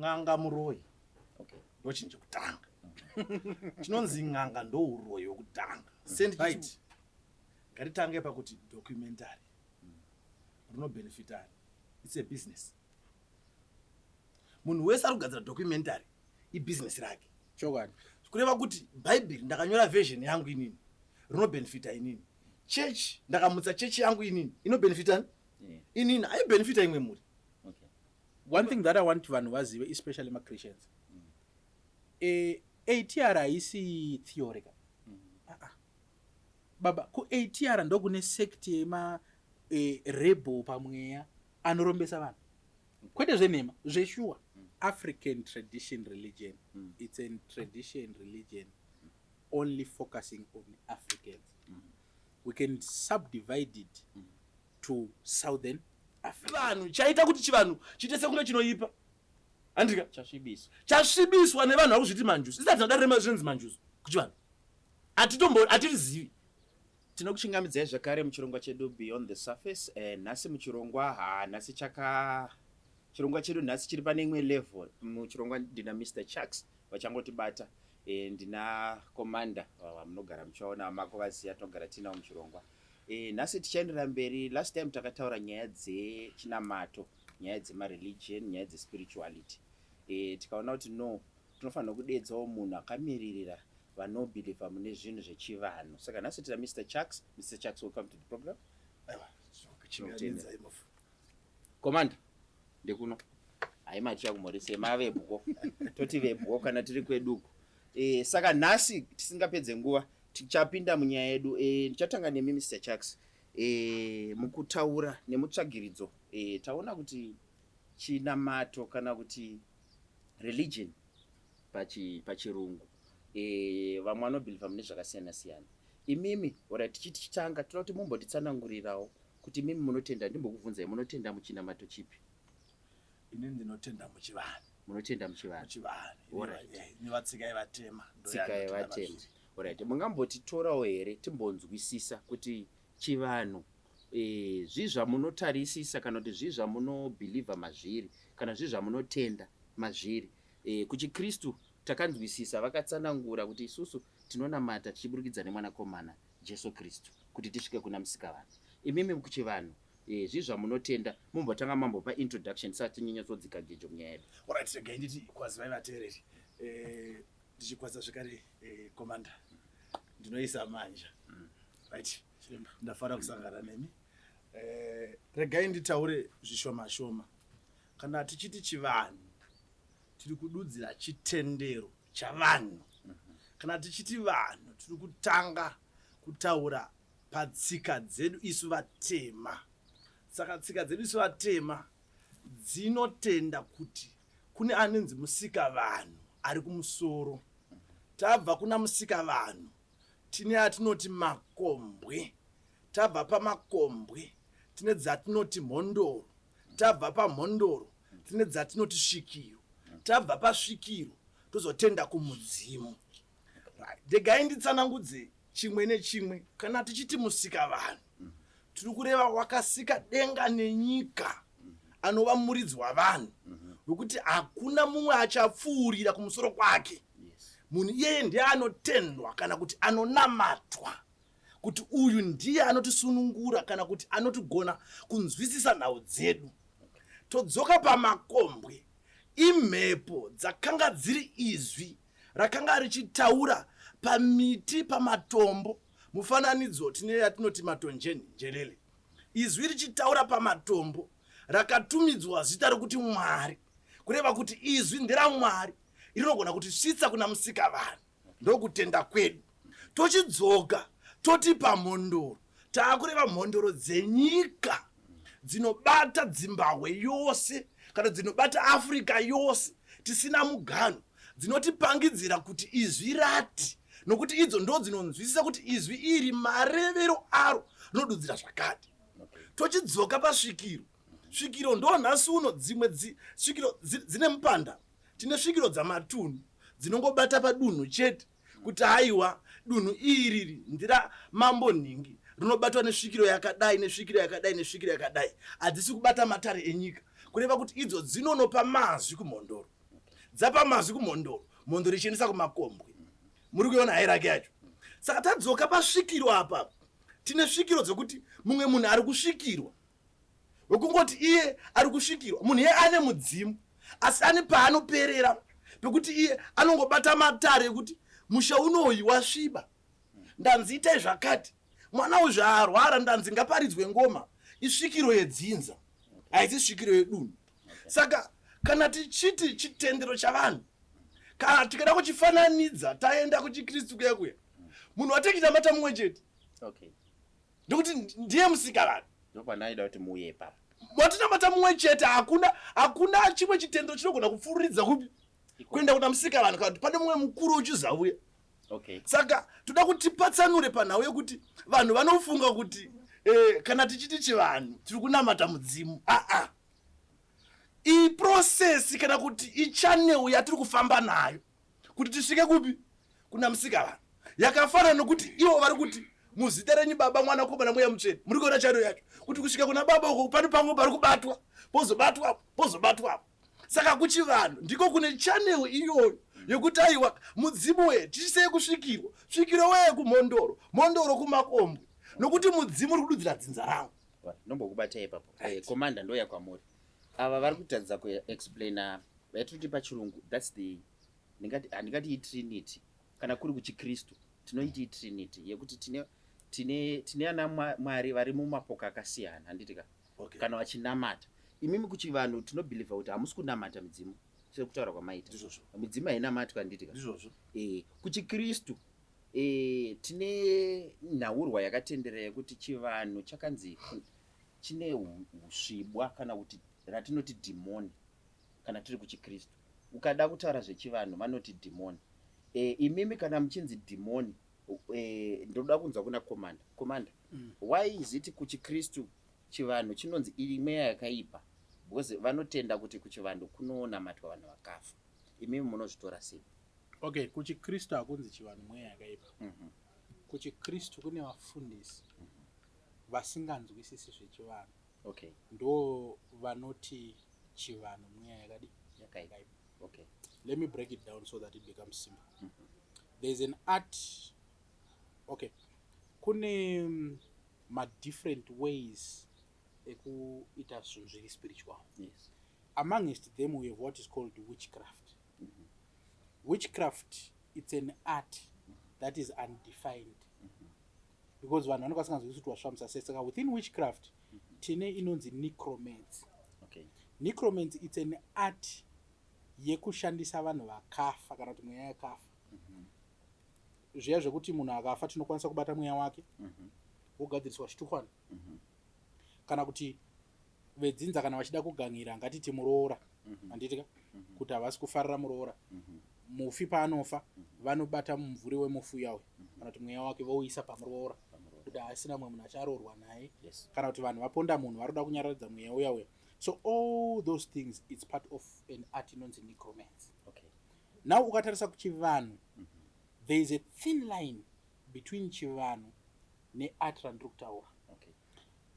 N'anga muroyi. Okay. Ndochinhu chekutanga. Chinonzi n'anga ndouroyi wekutanga. Send right. Ngatitange pakuti documentary rinobenefitani. It's a business. Munhu wese ari kugadzira documentary ibusiness rake. Chokwadi. Kureva kuti Bhaibheri ndakanyora version yangu inini rinobenefita inini. Church ndakamutsa church yangu inini inobenefitani? Yeah. Inini haibenefita imwe mhuri. Okay. One thing that I want vanhu vazive especially maChristians. Eh, ATR haisi theory ka. Ah ah. Baba, kuATR ndokune sect yema eh, rebel pamweya anorombesa vanhu. Kwete zvenhema, zveshuwa. African tradition religion. It's a tradition religion only focusing on Africans. We can subdivide it to Southern Africa. Vanhu chaita kuti chivanhu chiite sekunge chinoipa. Andika Chasvibiswa. Chasvibiswa nevanhu vari kuzviti manjuzu. Isati tinodare zvinonzi manjuzu kuchivanhu. Atitombo atirizivi. Tinokuchingamidzai zvakare muchirongwa chedu Beyond the Surface. Eh, nhasi muchirongwa ha nhasi chaka chirongwa chedu nhasi chiri pane imwe level. Muchirongwa ndina Mr Chucks vachangotibata. Eh, ndina Commander vamunogara muchivaona makuvaziya tinogara tiinawo muchirongwa. Eh, nhasi tichaenderera mberi. Last time takataura nyaya dzechinamato, nyaya dzemareligion, nyaya dzespirituality. Eh, tikaona kuti no tinofanira kudeedzawo munhu akamiririra vanobhilivha mune zvinhu zvechivanhu. Saka nhasi tina Mr Chucks. Mr Chucks, welcome to the program. Aiwa, chingamidzai mufu. Commander, ndekuno. Hayi maticha kumhorise mavebwo. Toti vebwo kana tiri kweduko. E, saka nhasi tisingapedze nguva tichapinda munyaya yedu. E, ndichatanga nemi Mr Chucks. E, mukutaura nemutsvagiridzo e, taona kuti chinamato kana kuti religion pachirungu e, vamwe vanobhilivha mune zvakasiyana siyana. Imimi ora tichiti tichitanga toda kuti mumbotitsanangurirawo kuti imimi munotenda, ndimbokubvunzai munotenda muchinamato chipi? Ini ndinotenda muchivanhu. Munotenda muchivanhu? Muchivanhu. Alright. Inova tsika yevatema. Tsika yevatema. Alright. Mungambotitorawo here timbonzwisisa kuti chivanhu e, zvii zvamunotarisisa kana kuti zvii zvamunobhilivha mazviri kana zvii zvamunotenda mazviri? E, kuchiKristu takanzwisisa vakatsanangura kuti isusu tinonamata tichiburikidza nemwanakomana Jesu Kristu kuti tisvike kuna Musikavanhu. Imimi kuchivanhu e, zvii zvamunotenda? Mumbotanga mambopa introduction tisati tinyanyotsodzika gejo munyaya yedu. Alright, regai nditi kwazivai vateereri. Eh, ndichikwazisa zvekare eh, commander. Ndinoisa manja. Right. Ndafara kusangana nemi. Eh, regai nditaure zvishoma shoma. Kana tichiti chivanhu tiri kududzira chitendero chavanhu. Kana tichiti vanhu tiri kutanga kutaura patsika dzedu isu vatema. Saka tsika dzedu isu vatema dzinotenda kuti kune anonzi musikavanhu ari kumusoro. Tabva kuna musikavanhu tine atinoti makombwe. Tabva pamakombwe tine dzatinoti mhondoro. Tabva pamhondoro tine dzatinoti svikiro. Tabva pasvikiro tozotenda kumudzimu. Right. Regai nditsanangudze chimwe nechimwe. Kana tichiti musikavanhu tiri kureva wakasika denga nenyika, anova muridzi wavanhu, wekuti hakuna mumwe achapfuurira kumusoro kwake. Munhu iyeye ndiye anotendwa kana kuti anonamatwa kuti uyu ndiye anotisunungura kana kuti anotigona kunzwisisa nhau dzedu. Todzoka pamakombwe, imhepo dzakanga dziri izwi rakanga richitaura pamiti, pamatombo. Mufananidzo tine yatinoti matonjeni njelele. Izwi richitaura pamatombo rakatumidzwa zita rokuti Mwari, kureva kuti izwi nderaMwari rinogona kutisvitsa kuna Musikavanhu. Ndokutenda kwedu. Tochidzoka toti pamhondoro, taakureva mhondoro dzenyika dzinobata Dzimbahwe yose kana dzinobata Africa yose tisina muganhu, dzinotipangidzira kuti izwi rati, nokuti idzo ndo dzinonzwisisa kuti izwi iri marevero aro rinodudzira zvakati. Tochidzoka pasvikiro, svikiro ndo nhasi uno dzimwe svikiro dzine mupanda. Tine svikiro dzamatunhu dzinongobata padunhu chete kuti haiwa dunhu iriri ndira mambo nhingi rinobatwa nesvikiro yakadai nesvikiro yakadai nesvikiro yakadai. Hadzisi kubata matare enyika, kureva kuti idzo dzinonopa mazwi kumhondoro. Dzapa mazwi kumhondoro, mhondoro ichiendesa kumakombwe. Muri kuiona hierarchy yacho? Saka tadzoka pasvikiro apa, tine svikiro dzekuti mumwe munhu ari kusvikirwa, wekungoti iye ari kusvikirwa, munhu iye ane mudzimu, asi ane paanoperera pekuti iye anongobata matare ekuti musha unoyi wasviba, ndanzi itai zvakati, mwana uyu zvaarwara ndanzi ngaparidzwe ngoma. Isvikiro yedzinza, haisi svikiro yedunhu. Saka kana tichiti chitendero chavanhu, kana tikada kuchifananidza, taenda kuchiKristu kuya kuya, munhu watekinamata mumwe chete, ndokuti ndiye musika vanhu. Ndopanaida kuti muuye ipapo. Watinamata mumwe chete, hakuna chimwe chitendero chinogona kupfuuridza kupi kuenda kuna musika vanhu, kana kuti pane mumwe mukuru uchizauya. Saka toda kuti tipatsanure panhau yekuti vanhu vanofunga kuti kana tichiti chivanhu tiri kunamata mudzimu. Aa, iprocess kana kuti ichannel yatiri kufamba nayo kuti tisvike kupi? Kuna musika vanhu. Yakafanana nokuti ivo vari kuti muzita renyu Baba, Mwana Komana, Mweya Mutsvene. Muri kuona channel yacho kuti kusvika kuna Baba uko pane pamwe pari kubatwa, pozobatwa, pozobatwa. Saka kuchivanhu ndiko kune channel iyoyo yekuti aiwa, mudzimu wee, tichisei kusvikirwa, svikiro wee kumhondoro, mhondoro kumakombwe, nokuti mudzimu uri kududzira dzinza rangu. Ndombokubatai ipapo. Commander, ndoya kwamuri. Ava vari kutadza kuexplaina vaitoti pachirungu that's the handingati itrinity. Kana kuri kuchiKristu tinoiti itrinity yekuti tine ana Mwari vari mumapoka akasiyana, handiti ka? Kana vachinamata, imimi kuchivanhu tinobhilivha kuti hamusi kunamata midzimu sekutaura kwamaita. Midzimu hainamatwa, handiti ka? KuchiKristu tine nhaurwa yakatenderera yekuti chivanhu chakanzi chine usvibwa, kana kuti ratinoti dhimoni. Kana tiri kuchiKristu, ukada kutaura zvechivanhu vanoti dhimoni. Imimi kana muchinzi dhimoni, ndoda kunzwa kuna Commander. Commander, why is it kuchiKristu chivanhu chinonzi iri mweya yakaipa? Because vanotenda kuti kuchivanhu kunonamatwa vanhu vakafa. Imimi munozvitora sei? Okay, kuchiKristu hakunzi chivanhu mweya yakaipa. Kuchikristu kune vafundisi vasinganzwisisi zvechivanhu, ndo vanoti chivanhu mweya yakadi? Yakaipa. Let me break it down so that it becomes simple. There's an art, okay, kune madifferent ways ekuita zvinhu zviri spiritual. Amongst them we have what is called witchcraft. Witchcraft, it's an art that is undefined because vanhu vanenge vasinganzwisisi kuti wasvamisa sei. Saka within witchcraft tine inonzi necromancy. Necromancy, it's an art yekushandisa vanhu vakafa kana kuti mweya yakafa. Zviya zvekuti munhu akafa tinokwanisa kubata mweya wake wogadziriswa chitukwani, kana kuti vedzinza kana vachida kugangira, ngatiti muroora, handitika, kuti havasi kufarira muroora, mufi paanofa vanobata mumvuri wemufi uyawe kana kuti mweya wake vouisa pamuroora kuti haasina mumwe munhu acharoorwa naye, kana kuti vanhu vaponda munhu vari kuda kunyaradza mweya uya uya. So all those things, it's part of an art inonzi necromancy. Now ukatarisa kuchivanhu, there is a thin line between chivanhu neart randiri kutaura.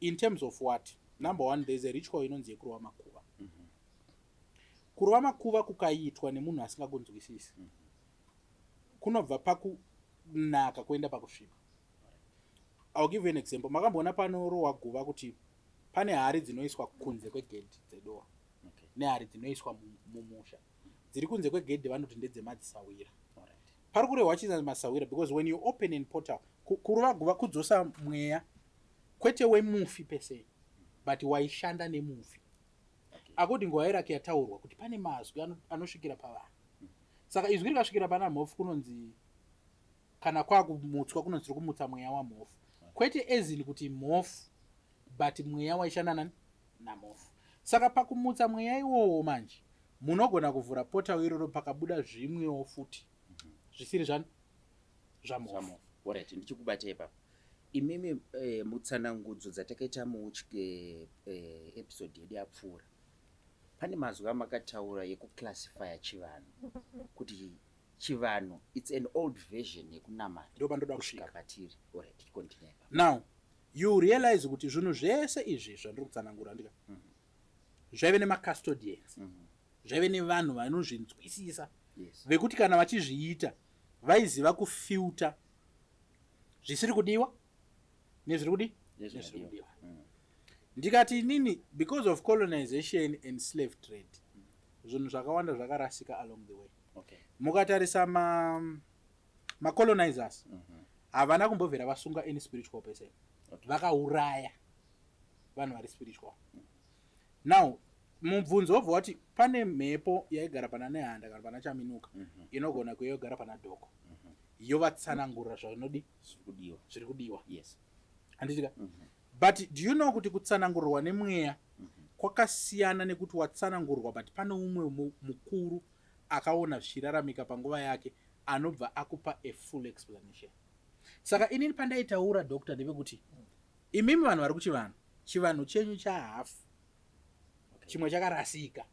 In terms of what? Number one, there is a ritual inonzi yekurova makuva. Kurova makuva kukaitwa nemunhu asingakunzwisisi, kunobva pakunaka kuenda pakusviba. I'll give you an example. Makamboona panorohwa guva kuti pane hari dzinoiswa kunze kwegedhi dzedoro nehari dzinoiswa mumusha? Dziri kunze kwegedhi vanoti ndedzemadzisawira. Pari kurehwa chinzi masawira because when you open an portal, kurova guva kudzosa mweya, kwete wemufi pese, but waishanda nemufi. According kuhierarchy yataurwa kuti pane mazwi anosvikira pavanhu. Saka izwi rikasvikira pana Mhofu, kunonzi kana kwakumutswa kunonzi tiri kumutsa mweya waMhofu, kwete ezini kuti Mhofu, but mweya waishanda nani? NaMhofu. Saka pakumutsa mweya iwowo manje munogona kuvhura portal iroro, pakabuda zvimwewo futi zvisiri zvani? ZvaMhofu. Alright, ndichikubata ipapo. Imimi mutsanangudzo dzatakaita mu episode yedu yapfuura, pane mazwi amakataura yekuclassifya chivanhu kuti chivanhu it's an old version yekunamata. Ndopandoda kusvika kusvika. Patiri. Alright, continue ipapo. Now you realize kuti zvinhu zvese izvi zvandiri kutsanangura ndika zvaive nemacustodians. Zvaive nevanhu vanozvinzwisisa vekuti kana vachizviita vaiziva kufilter zvisiri kudiwa nezviri kudi nezviri kudiwa. Ndikati inini, because of colonization and slave trade, zvinhu zvakawanda zvakarasika along the way. Mukatarisa macolonizers, havana kumbobvira vasunga any spiritual person. Vakauraya vanhu vari spiritual. Now mubvunzo wobva wati, pane mhepo yaigara pana Nehanda kana pana Chaminuka inogona kuya yogara pana Doko, yovatsanangurira zvainodi Zviri kudiwa. Zviri kudiwa. Handitika? But do you know kuti kutsanangurwa nemweya kwakasiyana nekuti watsanangurwa, but pane umwe mukuru akaona zvichiraramika panguva yake anobva akupa a full explanation? Saka inini pandaitaura, doctor, ndevekuti imimi vanhu vari kuchivanhu, chivanhu chenyu chahafu, chimwe chakarasika,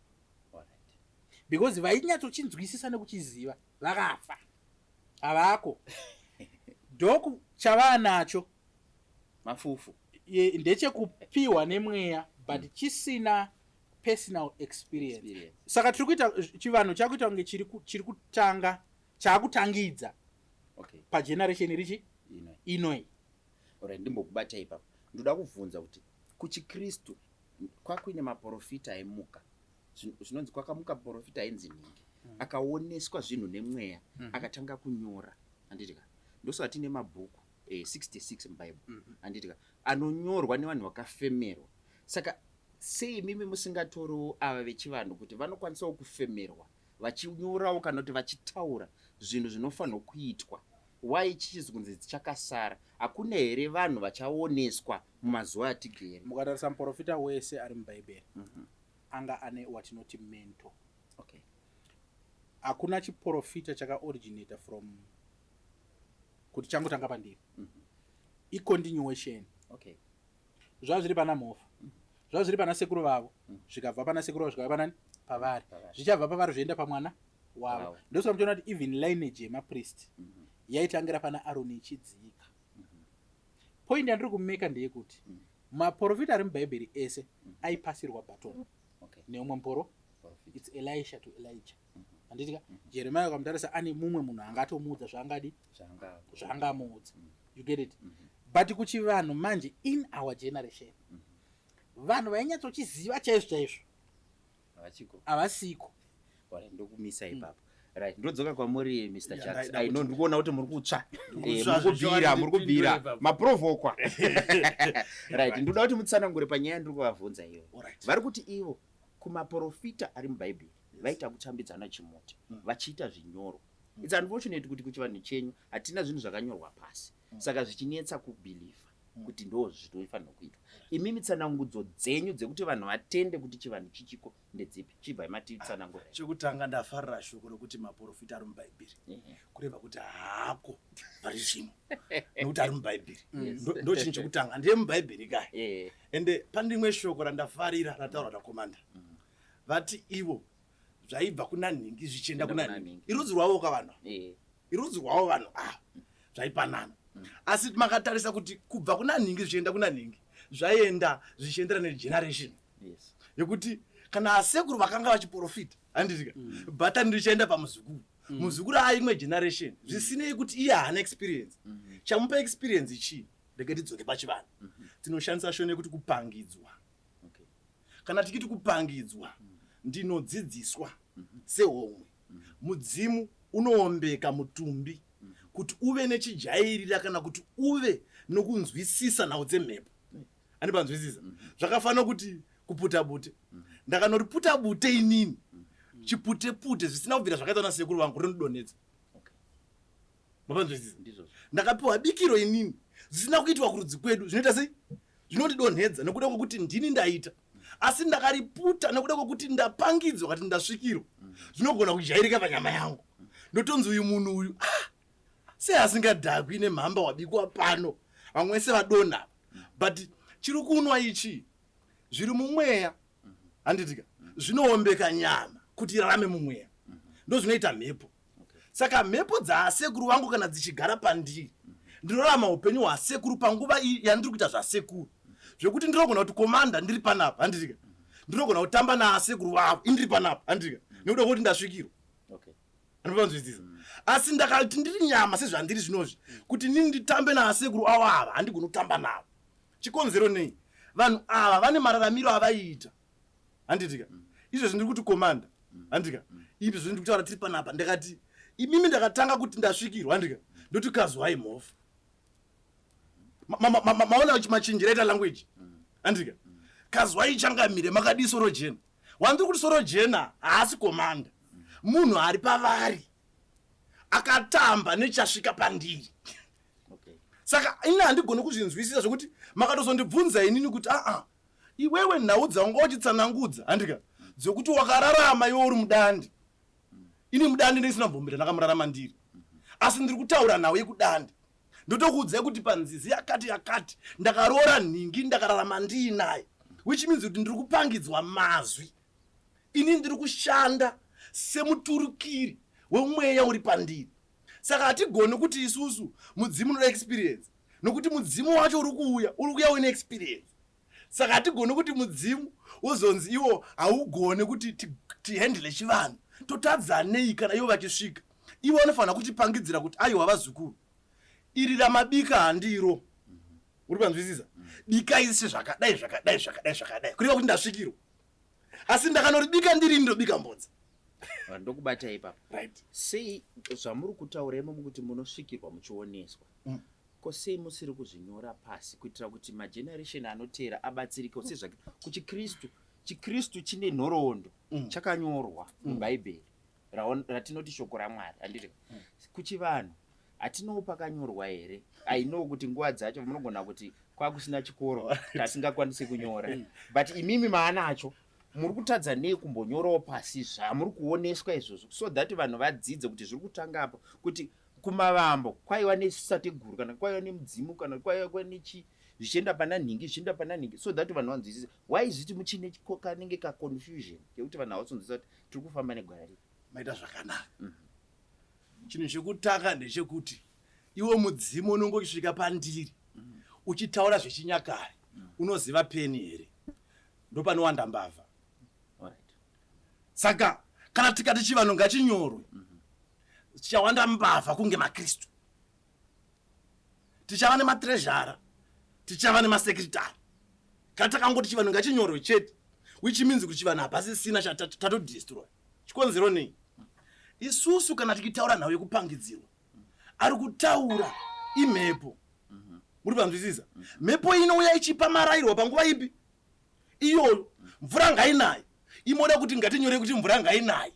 because vainyatsochinzwisisa nekuchiziva vakafa, havako. Doku chavanacho mafufu. Ndechekupiwa nemweya, but chisina personal experience. Experience. Saka tiri kuita chivanhu chakuita kunge chiri kutanga, chaakutangidza pageneration richi Inoi. Inoi. Alright, ndimbokubata ipapo. Ndoda kubvunza kuti kuchiKristu kwakuine maprofita aimuka. Zvinonzi kwakamuka muprofita ainzi nhingi, akaoneswa zvinhu nemweya, akatanga kunyora, handiti ka? Ndosaka tine mabhuku 66 muBhaibheri, handiti ka, anonyorwa nevanhu vakafemerwa. Saka sei mimi musingatoriwo ava vechivanhu kuti vanokwanisawo kufemerwa vachinyorawo kana kuti vachitaura zvinhu zvinofanirwa kuitwa? Why chichizi kunzi chakasara? Hakuna here vanhu vachaoneswa mumazuva atigere? Mukatarisa muprofita wese ari muBhaibheri, anga ane watinoti mentor. Hakuna chiprofita chakaoriginata from kuti changotanga pandiri. Icontinuation. Zvava zviri pana Mhofu, zvava zviri pana sekuru vavo, zvikabva pana sekuru vavo zvikava panani? Pavari. Zvichabva pavari zvoenda pamwana wavo. Ndosaka muchiona kuti even lineage yemapriest yaitangira pana Aroni ichidzika. Point yandiri kumeka ndeyekuti maprofita ari muBhaibheri ese aipasirwa baton neumwe muporo. Prophet. It's Elisha to Elijah, handitika? Jeremiah ukamutarisa, ane mumwe munhu angatomuudza zvaangadi zvaangamuudza. You get it? But kuchivanhu manje, in our generation, vanhu vainyatsochiziva chaizvo chaizvo Havachiko. Havasiko. Alright, ndokumisa ipapo. Right, ndodzoka kwamuri, Mr Jacks. I know, ndikuona kuti muri kutsva. Ndikutsva, Muri kubvira, zvechokwadi. muri kubvira. Ndipindure ipapo. Maprovokwa. Right, ndoda kuti mutsanangure panyaya ndiri kuvabvunza iyoyo. Vari kuti ivo kumaprofita ari muBhaibheri vaita kutambidzana chimuti vachiita zvinyorwa. It's unfortunate kuti kuchivanhu chenyu hatina zvinhu zvakanyorwa pasi, saka zvichinetsa kubhilivha kuti ndo zvinofanirwa kuitwa. Imi mitsanangudzo dzenyu dzekuti vanhu vatende kuti chivanhu chichiko ndedzipi? Chibvai matitsanangura. Chekutanga, ndafarira shoko rokuti maprofita ari muBhaibheri, kureva kuti haako pari zvino nekuti ari muBhaibheri. Ndo chinhu chekutanga, ndiye muBhaibheri kai. Ende pane rimwe shoko randafarira rataurwa nakomanda. Vati ivo zvaibva kuna nhingi zvichienda kuna kuna nhingi. Nhingi. Irudzi rwavo ka vanhu, irudzi rwavo vanhu ava, zvaipanana. Asi makatarisa kuti kubva kuna nhingi zvichienda kuna nhingi zvaienda zvichienderana negeneration, yekuti kana asekuru vakanga vachiprofita, handitika, bhatani richaenda pamuzukuru, muzukuru aimwe generation, zvisinei kuti iye haana experience. Chamupa experience chii? Rege tidzoke pachivanhu. Tinoshandisa shona yekuti kupangidzwa. Kana tichiti kupangidzwa, ndinodzidziswa sehomwe. Mudzimu unoombeka mutumbi kuti uve nechijairira kana kuti uve nokunzwisisa nhau dzemhepo. Andipanzwisisa? Zvakafanira kuti kuputa bute, ndakanoriputa bute inini, chipute pute zvisina kubvira zvakaitwa nasekuru vangu, rinodonhedza. Mapanzwisisa? Ndizvozvo. Ndakapiwa bikiro inini zvisina kuitwa kurudzi kwedu, zvinoita sei? Zvinondidonhedza nekuda kwekuti ndini ndaita. Asi ndakariputa nekuda kwekuti ndapangidzwa kati ndasvikirwa, zvinogona kujairika panyama yangu. Ndotonzi uyu munhu uyu, ah, sei asingadhakwi nemhamba wabikwa pano, vamwe vese vadonha, but chiri kunwa ichi zviri mumweya, handitika? Zvinoombeka nyama kuti irarame mumweya. Ndo zvinoita mhepo. Saka mhepo dzaasekuru vangu kana dzichigara pandiri, ndinorarama upenyu hwasekuru panguva iyi yandiri kuita zvasekuru, zvekuti ndinogona kuti komanda ndiri panapa, handitika? Ndinogona kutamba naasekuru vavo indiri panapa, handika, nekuda kwekuti ndasvikirwa. Anopanzwisisa. Asi ndakati ndiri nyama sezvandiri zvinozvi, kuti nini nditambe naasekuru avo ava, handigoni kutamba navo. Chikonzero nei? Vanhu ava vane mararamiro avaiita, handitika? Izvezvi ndiri kuti komanda, handika? Izvezvi ndiri kutaura tiri panapa, ndakati imimi ndakatanga kuti ndasvikirwa, handika? Ndoti kazwai mhofu. Maona machinjira aita language, handika? Kazwai changamire, makadii soro jena? Wandiri kuti soro jena haasi komanda, munhu ari pavari akatamba nechasvika pandiri. Saka ini handigoni kuzvinzwisisa zvekuti makatozondibvunza inini kuti aa, iwewe nhau dzaunga uchitsanangudza, handika, dzekuti wakararama iwe uri mudandi. Ini mudandi ndisina mbombera ndakamurarama ndiri, asi ndiri kutaura nhau yekudandi. Ndotokuudzai kuti panzizi yakati yakati ndakaroora nhingi, ndakararama ndiinaye, which means kuti ndiri kupangidzwa mazwi. Ini ndiri kushanda semuturikiri wemweya uri pandiri. Saka hatigoni kuti isusu mudzimu unoda experience, nokuti mudzimu wacho uri kuuya, uri kuuya uine experience. Saka hatigoni kuti mudzimu wozonzi iwo haugoni kuti tihandle chivanhu. Totadza nei kana ivo vachisvika? Ivo vanofanira kutipangidzira kuti aiwa vazukuru, iri ramabika handiro. Uri panzwisisa? Bikai sezvakadai, zvakadai, zvakadai, zvakadai, kureva kuti ndasvikirwa. Asi ndakanoribika ndiri ndobika mbodza. Ndokubata ipapo. Sei zvamuri kutaura imomo kuti munosvikirwa muchioneswa, ko sei musiri kuzvinyora pasi kuitira kuti mageneration anoteera abatsirike? Sezvake kuchikristu, chikristu chine nhoroondo chakanyorwa mubhaibheri ratinoti shoko raMwari, handiti? Kuchivanhu hatinowo pakanyorwa here? I know kuti nguva dzacho munogona kuti kwakusina chikoro, tasingakwanisi kunyora, but imimi maanacho, muri kutadza nei kumbonyorawo pasi zvamuri kuoneswa izvozvo, so that vanhu vadzidze kuti zviri kutanga apo, kuti kumavambo kwaiva nesateguru, kana kwaiva nemudzimu, kana kwaiva nechi, zvichienda pana nhingi, zvichienda pana nhingi, so that vanhu vanzwisise why zviti muchine kanenge kaconfusion kekuti vanhu havasonzwisisa kuti tiri kufamba negwara ripi? Maita zvakanaka. Chinhu chekutanga ndechekuti iwo mudzimu unonge uchisvika pandiri uchitaura zvechinyakare, unoziva peni here? Ndopanowanda mbavha. Saka kana tikati chivanhu ngachinyorwe, tichawanda mbavha kunge makristu. Tichava nematreasurer, tichava nemasekretary kana takangoti chivanhu ngachinyorwe chete, which means kuti chivanhu hapasisina, tatodestroy. Chikonzero nei? Isusu kana tichitaura nhau yekupangidzirwa, ari kutaura imhepo. Muri panzwisisa? Mhepo inouya ichipa marayirwa panguva ipi iyoyo. Mvura ngainaye, imoda kuti ngatinyore kuti mvura ngainaye.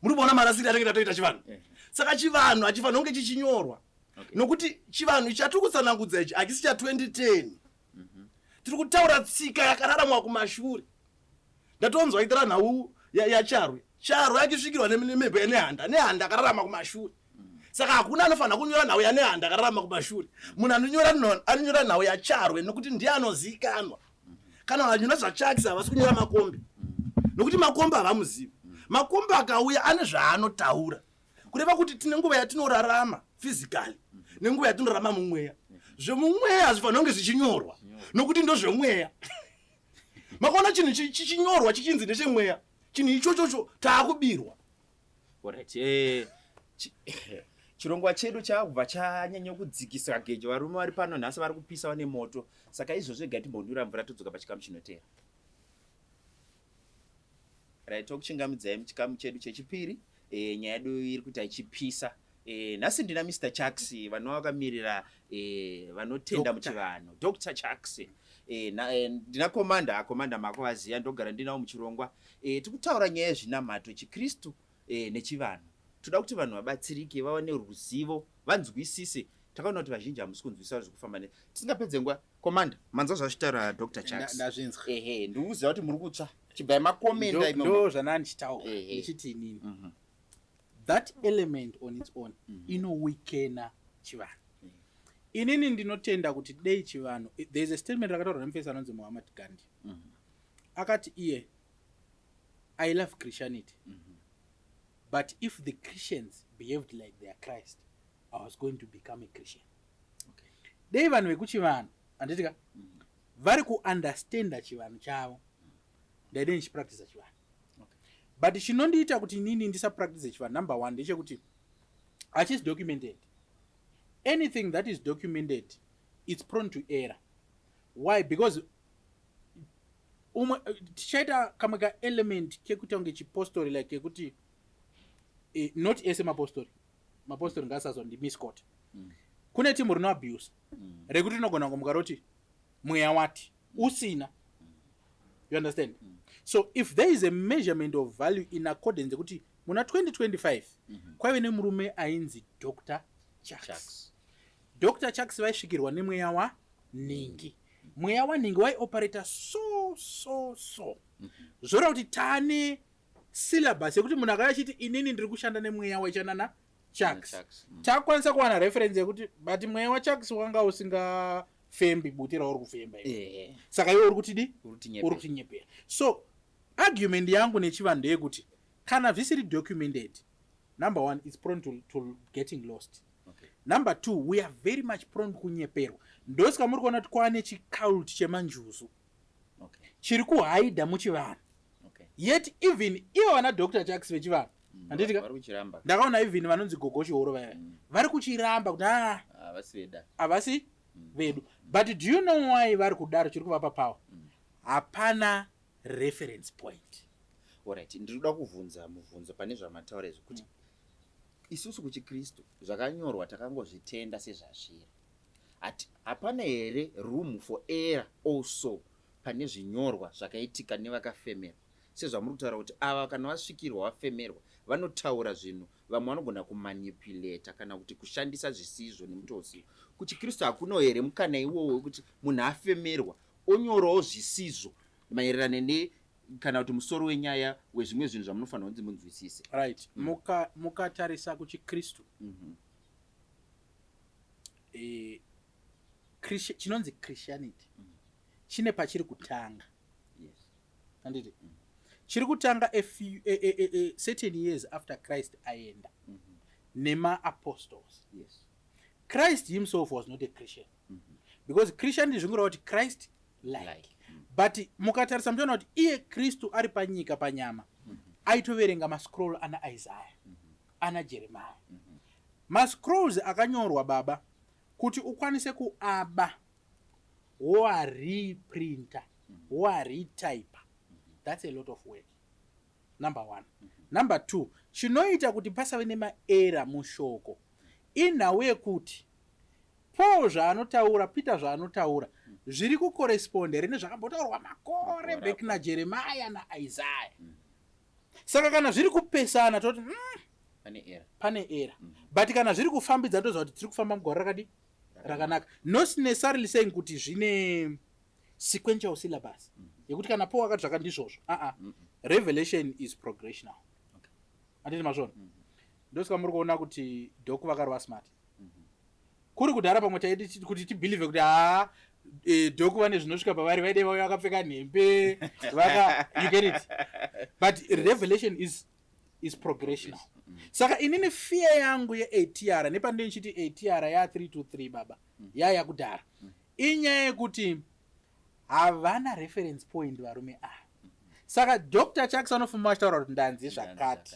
Muri kuona marasiri atinge tatoita chivanhu? Saka chivanhu hachifanira kunge chichinyorwa, nokuti chivanhu chatiri kutsanangudza ichi hachisi cha2010. Tiri kutaura tsika yakararamwa kumashure. Ndatonzwa itira nhau yaCharwe. Charwe achisvikirwa nemhepo yeNehanda. Nehanda akararama kumashure. Saka hakuna anofanira kunyora nhau yaNehanda akararama kumashure. Munhu anonyora anonyora nhau yaCharwe, nokuti ndiye anozivikanwa. Kana vanyora zvaChaks, havasi kunyora Makombe, nokuti Makombe havamuzivi. Makombe akauya ane zvaanotaura, kureva kuti tine nguva yatinorarama physically nenguva yatinorarama mumweya. Zvemumweya hazvifanira kunge zvichinyorwa, nokuti ndozvemweya. Makaona chinhu chichinyorwa chichinzi ndechemweya, chinhu ichochocho taakubirwa. Alright, chirongwa chedu chakubva chanyanya kudzikisa gejo. Varume vari pano nhasi vari kupisa, vane moto. Saka izvozvo ega timbonwira mvura, todzoka pachikamu chinoteera. Right, tokuchingamidzai muchikamu chedu chechipiri. Nyaya yedu iri kuita ichipisa. Nhasi ndina Mr Chucks vanova vakamirira vanotenda muchivanhu, Dr Chucks. Ndina commander, commander mako vaziya, ndogara ndinawo muchirongwa. Tiri kutaura nyaya yezvinamato, chikristu nechivanhu. Toda kuti vanhu vabatsirike, vawane ruzivo, vanzwisise. Takaona kuti vazhinji hamusi kunzwisisa zviri kufamba ne. Tisingapedze nguva, commander, manzwa zvazvitaura Dr Chucks? Ndazvinzwa. Ehe, ndiri kuziva kuti muri kutsva, chibvai makomenda imomo. Ndo zvandanga ndichitaura, ndichiti inini that element on its own inoweakena chivanhu. Inini ndinotenda kuti dei chivanhu, there is a statement rakataurwa nemufesi anonzi Muhammad Gandhi. Akati iye, "I love Christianity, but if the Christians behaved like their Christ, I was going to become a Christian." Dei vanhu vekuchivanhu, handitika, vari kuunderstanda chivanhu chavo. Ndaide ndichipractice chivanhu. But chinondiita kuti inini ndisapractice chivanhu, number one, ndechekuti hachisi documented. Anything that is documented, it's prone to error. Why? Because umwe tichaita kamwe kaelement kekuita kunge chipostori, like kekuti not ese mapostori, mapostori ngaasazondimisquote. Kune timu rinoabuse rekuti rinogona kungomuka roti mweya wati usina. You understand? So if there is a measurement of value in accordance yekuti muna 2025 kwaive nemurume ainzi Dr Chucks. Chucks. Dr Chucks vaisvikirwa nemweya waningi. Mweya waningi waioperata so so so zvoreva kuti taane syllabus yekuti munhu akauya achiti, "Inini ndiri kushanda nemweya wechanana Chucks," Chucks. Takwanisa kuwana reference yekuti, but mweya waChucks wanga usingafembi buti rauri kufemba iwe. Saka iwe uri kuti di Uri kutinyepera. Uri kutinyepera. So argument yangu nechivanhu ndeyekuti kana zvisiri documented, number one, it's prone to getting lost. Number two, we are very much prone kunyeperwa. Ndosaka muri kuona kuti kwaane chicult chemanjuzu chiri kuhaidha muchivanhu. Yet even ivo vana Dr Chucks vechivanhu, handiti ka? Vari kuchiramba. Ndakaona even vanonzi Gogo Chihoro vaya vari kuchiramba kuti a Havasi veda. Havasi vedu. But do you know why vari kudaro? Chiri kuvapa power, hapana reference point. Alright, ndiri kuda kuvhunza mubvunzo pane zvamataura izvi, kuti isusu kuchiKristu zvakanyorwa takangozvitenda sezvazviri. Hapana here room for error also pane zvinyorwa zvakaitika nevakafemerwa, sezvamuri kutaura kuti ava kana vasvikirwa, vafemerwa, vanotaura zvinhu, vamwe vanogona kumanipulata kana kuti kushandisa zvisizvo nemutoo usiwo? KuchiKristu hakuno here mukana iwowo wekuti munhu afemerwa onyorawo zvisizvo maererano ne kana kuti musoro wenyaya wezvimwe zvinhu zvamunofanira kunzi munzwisise? Right. Mukatarisa kuchiKristu, chinonzi Christianity chine pachiri kutanga. Handiti chiri kutanga a certain years after Christ aenda nemaapostles? Christ himself was not a Christian, because Christianity zvingoreva kuti Christ like. Like. But mukatarisa muchiona kuti iye Kristu ari panyika panyama aitoverenga mascroll ana Isaiah, ana Jeremiah. Mascrolls akanyorwa, baba, kuti ukwanise kuaba woareprinta, woaretypa, that's a lot of work, number one. Number two, chinoita kuti pasave nemaerror mushoko inhau yekuti Paul zvaanotaura, Peter zvaanotaura, zviri kucorrespond here nezvakambotaurwa makore Makore back naJeremaya naIsaya? Saka kana zviri kupesana, toti Pane error. Pane error. But kana zviri kufambidza, toziva kuti tiri kufamba mugwaro rakadi rakanaka, not necessarily saying kuti zvine sequential syllabus yekuti kana Paul akati zvaka ndizvozvo. Aa, revelation is progressional. Handiti mazvona? Ndosaka muri kuona kuti Doc vakarova smart. Kuri kudhara pamwe taiti kuti tibelieve kuti haa, Doc vane zvinosvika pavari, vaide vauya vakapfeka nhembe vaka, you get it? But revelation is progressional. Saka inini fear yangu yeATR, nepandine ndichiti ATR ya323, baba, yaya kudhara, inyaya yekuti havana reference point varume ava. Saka Dr Chucks vanofuma vachitaura kuti ndanzi zvakati,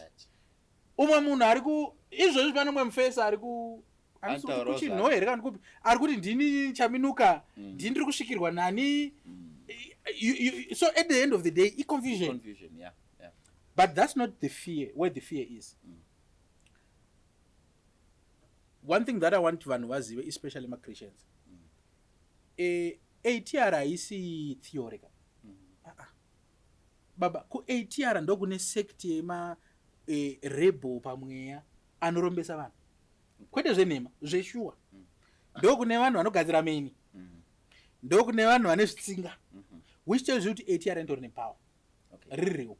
umwe munhu ari ku izvozvi, pane umwe mufesi ari ku Anotaurawo. Kuchinho here kana kupi, ari kuti ndini Chaminuka, ndini ndiri kusvikirwa nani. So at the end of the day, iconfusion. Confusion, yeah. But that's not the fear. Where the fear is, one thing that I want vanhu vazive, especially maChristians, ATR haisi theory ka. Ah, ah. Baba, kuATR ndokune sect yema rebel pamweya anorombesa vanhu, kwete zvenhema, zveshuwa. Ndokune vanhu vanogadzira meni, ndokune vanhu vane zvitsinga, which tells you kuti ATR indori nepower ririwo.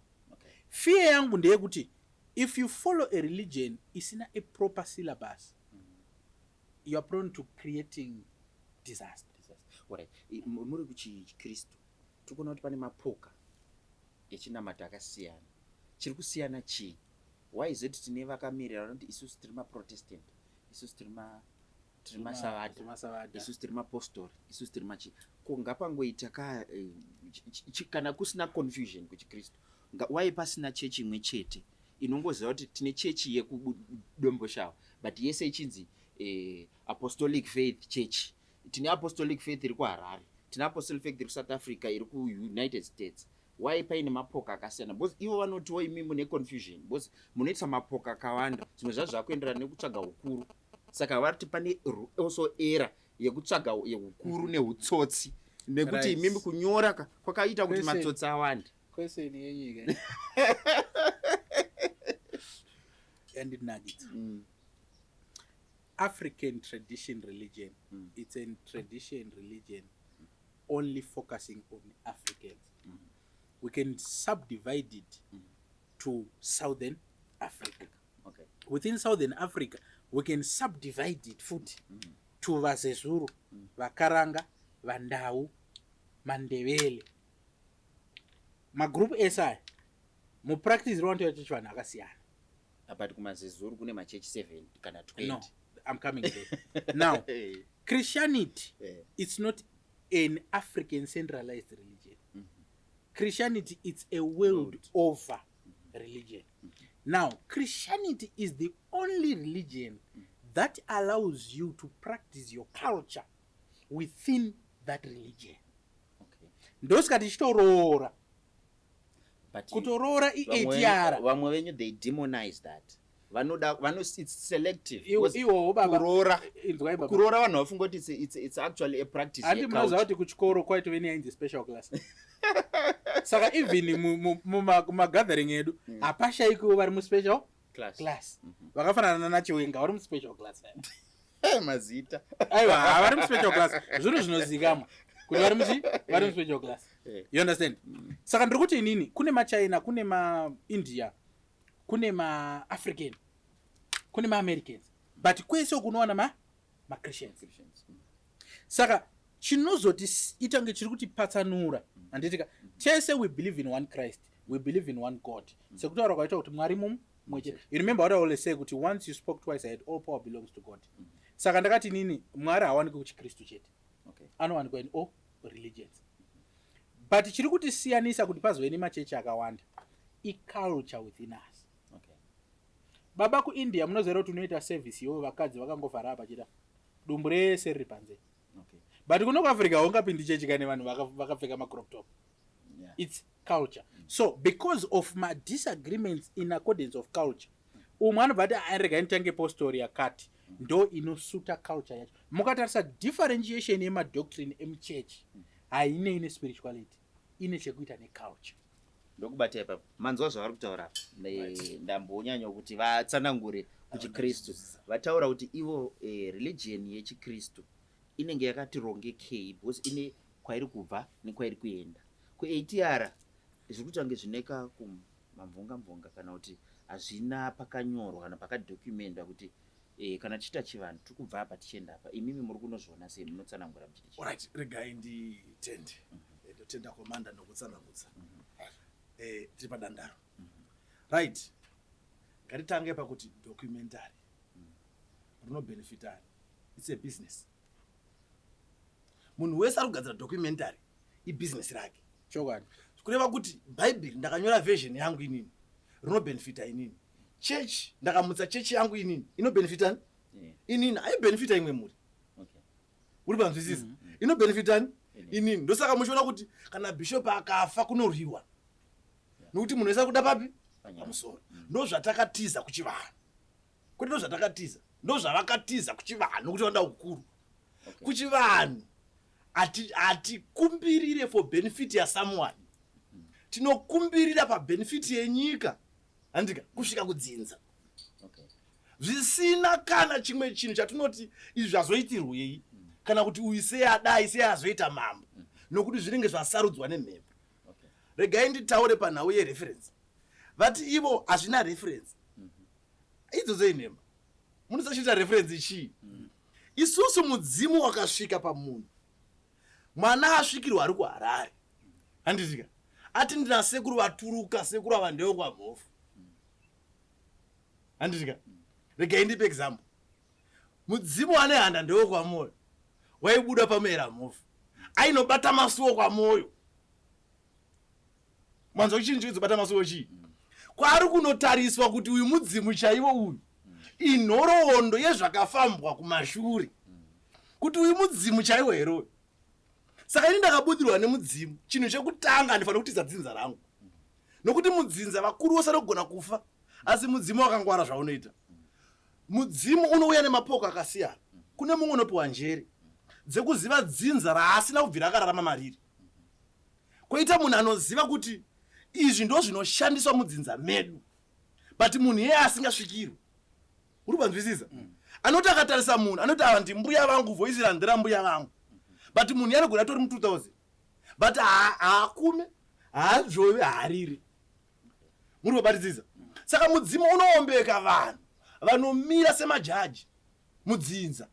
Fear yangu ndeyekuti if you follow a religion isina a proper syllabus, you are prone to creating disaster. Alright. Muri kuchiKristu, tiri kuona kuti pane mapoka echinamato akasiyana. Chiri kusiyana chii? Why is it tine vakamirira vanoti isusu tiri maProtestant, isusu tiri Tiri masavadha. Masavadha. Isusu tiri mapostori, isusu tiri machi. Ko ngapangoita ka kana kusina confusion kuchiKristu, why pasina chechi imwe chete inongoziva kuti tine chechi yekuDomboshawa, but yese ichinzi Apostolic Faith Church? Tine Apostolic Faith iri kuHarare, tine Apostolic Faith iri kuSouth Africa, iri kuUnited States. Why paine mapoka akasiyana? Because ivo vanotiwo imi mune confusion because munoita mapoka akawanda, zvimwe zvazvo zvakuenderana nekutsvaga ukuru. Saka vari pane also era yekutsvaga ukuru neutsotsi, nekuti imimi kunyora kwakaita kuti matsotsi awande. Question yenyika yandinakidza. African tradition religion, it's a tradition religion only focusing on Africans. We can subdivide it to Southern Africa. Within Southern Africa, we can subdivide it futi to vaZezuru, vaKaranga, vaNdau, maNdebele. Magroup ese aya, mupractice rwanotoita chechi vanhu akasiyana. But kumaZezuru kune machechi 7 kana 20. No, I'm coming there now. Christianity, it's not an African centralized religion. Christianity, it's a world over religion. Now, Christianity is the only religion that allows you to practice your culture within that religion. Ndosaka tichitoroora. But Kutoroora iATR. Vamwe venyu, they demonize that. Vanoda vano, it's selective. Iwowo baba. Kuroora. Inzwai baba. Kuroora, vanhu vafunga kuti it's actually a practice Handi munoziva yeculture. Kuti kuchikoro kwaitove neyainzi special class? Saka even mumagathering edu hapashaikiwo vari muspecial class. Class vakafanana naChiwenga, vari muspecial class. Mazita. Aiwa, vari muspecial class, zvinhu zvinozikamwa kuti vari muchi vari muspecial class. You understand? Saka ndiri kuti inini kune maChina, kune maIndia, kune maAfrican, kune maAmericans, but kwese kunowana maChristians. Saka chinozoti itange chiri kutipatsanura, handitika tese we believe in one Christ, we believe in one God, sekutaura kwaita kuti Mwari mumwe chete. You remember what I always say, kuti once you spoke twice, I had all power belongs to God. Saka ndakati inini Mwari haawanikwi kuchiKristu chete, anowanikwa in all religions, but chiri kutisiyanisa kuti pazove nemachechi akawanda iculture within us. Baba, kuIndia munoziva kuti unoita service iwo vakadzi vakangovhara apa chita dumbu rese riri panze? But kuno kuAfrica haungapindi chechi kane vanhu vakapfeka macrop top. It's culture. So because of madisagreements in accordance of culture, umwe anobva ati, "Ah, regai nditange postori yakati ndo inosuta culture yacho." Mukatarisa differentiation yemadoctrine emuchechi, hainei nespirituality, ine chekuita neculture. Ndokubata ipapo. Manzwa zvavari kutaura apa? Ndambonyanya kuti vatsanangure kuchiKristu. Vataura kuti ivo religion yechiKristu inenge yakati rongekei because ine kwairi kubva nekwairi kuenda. KuATR zviri kuita kunge zvineka kumamvonga mvonga, kana kuti hazvina pakanyorwa kana pakadocumentwa kuti kana tichiita chivanhu tiri kubva apa tichienda apa. Imimi muri kunozviona sei? Munotsanangura muchiti chii? Alright, regai nditende. Ndotenda commander nokutsanangudza. Tiri padandaro, right? Ngatitange pakuti documentary rinobenefitani. It's a business. Munhu wese ari kugadzira documentary ibusiness rake. Kureva kuti Bhaibheri ndakanyora version yangu inini, rinobenefita inini. Church, ndakamutsa chechi yangu inini, inobenefitani? Inini. Haibhenefita imwe mhuri. Uri panzwisisa? Inobenefitani? Inini. Ndosaka muchiona kuti kana bishop akafa kunorwiwa, nokuti munhu wese ari kuda papi? Panyama. Pamusoro. Ndo zvatakatiza kuchivanhu, kwete ndo zvatakatiza, ndo zvavakatiza kuchivanhu, nokuti vanoda ukuru. Kuchivanhu hatikumbirire for benefit yasomeone, tinokumbirira pabenefit yenyika, handika, kusvika kudzinza, zvisina kana chimwe chinhu chatinoti izvi zvazoitirwei, kana kuti uyu sei adai, sei azoita mambo, nokuti zvinenge zvasarudzwa nemhepo. Regai nditaure panhau yereference. Vati ivo hazvina reference. Idzodzo inhema. Munosachiita reference chii? Isusu mudzimu wakasvika pamunhu, mwana asvikirwa ari kuHarare, handitika, ati ndina sekuru vaturuka, sekuru ava ndewekwaMhofu, handitika. Regai ndipe example. Mudzimu waNehanda ndewekwaMoyo, waibuda pamuera mhofu, ainobata masuo kwaMoyo. Manzwa chinhu chikuzobata masuo chii? Kwaari kunotariswa kuti uyu mudzimu chaiwo uyu inhoroondo yezvakafambwa kumashure, kuti uyu mudzimu chaiwo here uyu. Saka ini ndakabudirwa nemudzimu, chinhu chekutanga handifanira kutiza dzinza rangu, nokuti mudzinza vakuru vose vanogona kufa, asi mudzimu wakangwara zvaunoita. Mudzimu unouya nemapoka akasiyana. Kune mumwe unopiwa njere dzekuziva dzinza raasina kubvira akararama mariri, kwoita munhu anoziva kuti izvi ndozvinoshandiswa mudzinza medu, but munhu iye asingasvikirwi. Uri kupanzwisisa? Anoti akatarisa munhu anoti ava ndimbuya vangu, voisi randira mbuya vangu, but munhu iye anogona atori mu 2000, but haakume, haadzvove, haariri. Muri kubatisisa? Saka mudzimu unoombeka vanhu vanomira semajaji mudzinza,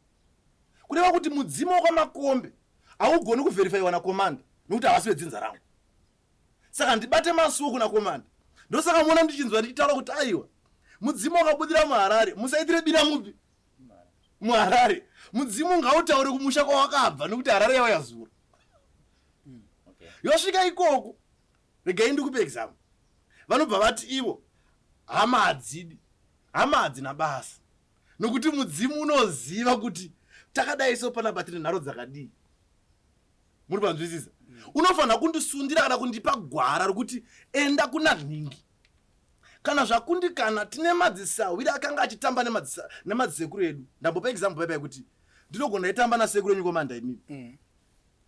kureva kuti mudzimu wekwaMakombe haugoni kuvherifaiwa nakomanda nokuti havasi vedzinza rangu. Saka ndibate masuo kuna komanda. Ndosaka muona ndichinzwa ndichitaura kuti aiwa, mudzimu wakabudira muHarare, musaitire bira mupi muHarare. Mudzimu ngautaure kumusha kwawakabva, nokuti Harare yauya zuro. Yosvika ikoko, regai ndikupe example. Vanobva vati ivo hama hadzidi, hama hadzina basa, nokuti mudzimu unoziva kuti takadai so panapa tine nharo dzakadii. Muri panzwisisa? Unofanira kundisundira kana kundipa gwara rokuti enda kuna nhingi. Kana zvakundikana, tine madzisahwira akanga achitamba nemadzisekuru edu. Ndambopa example paipa yekuti ndinogona aitamba nasekuru enyu komanda imimi.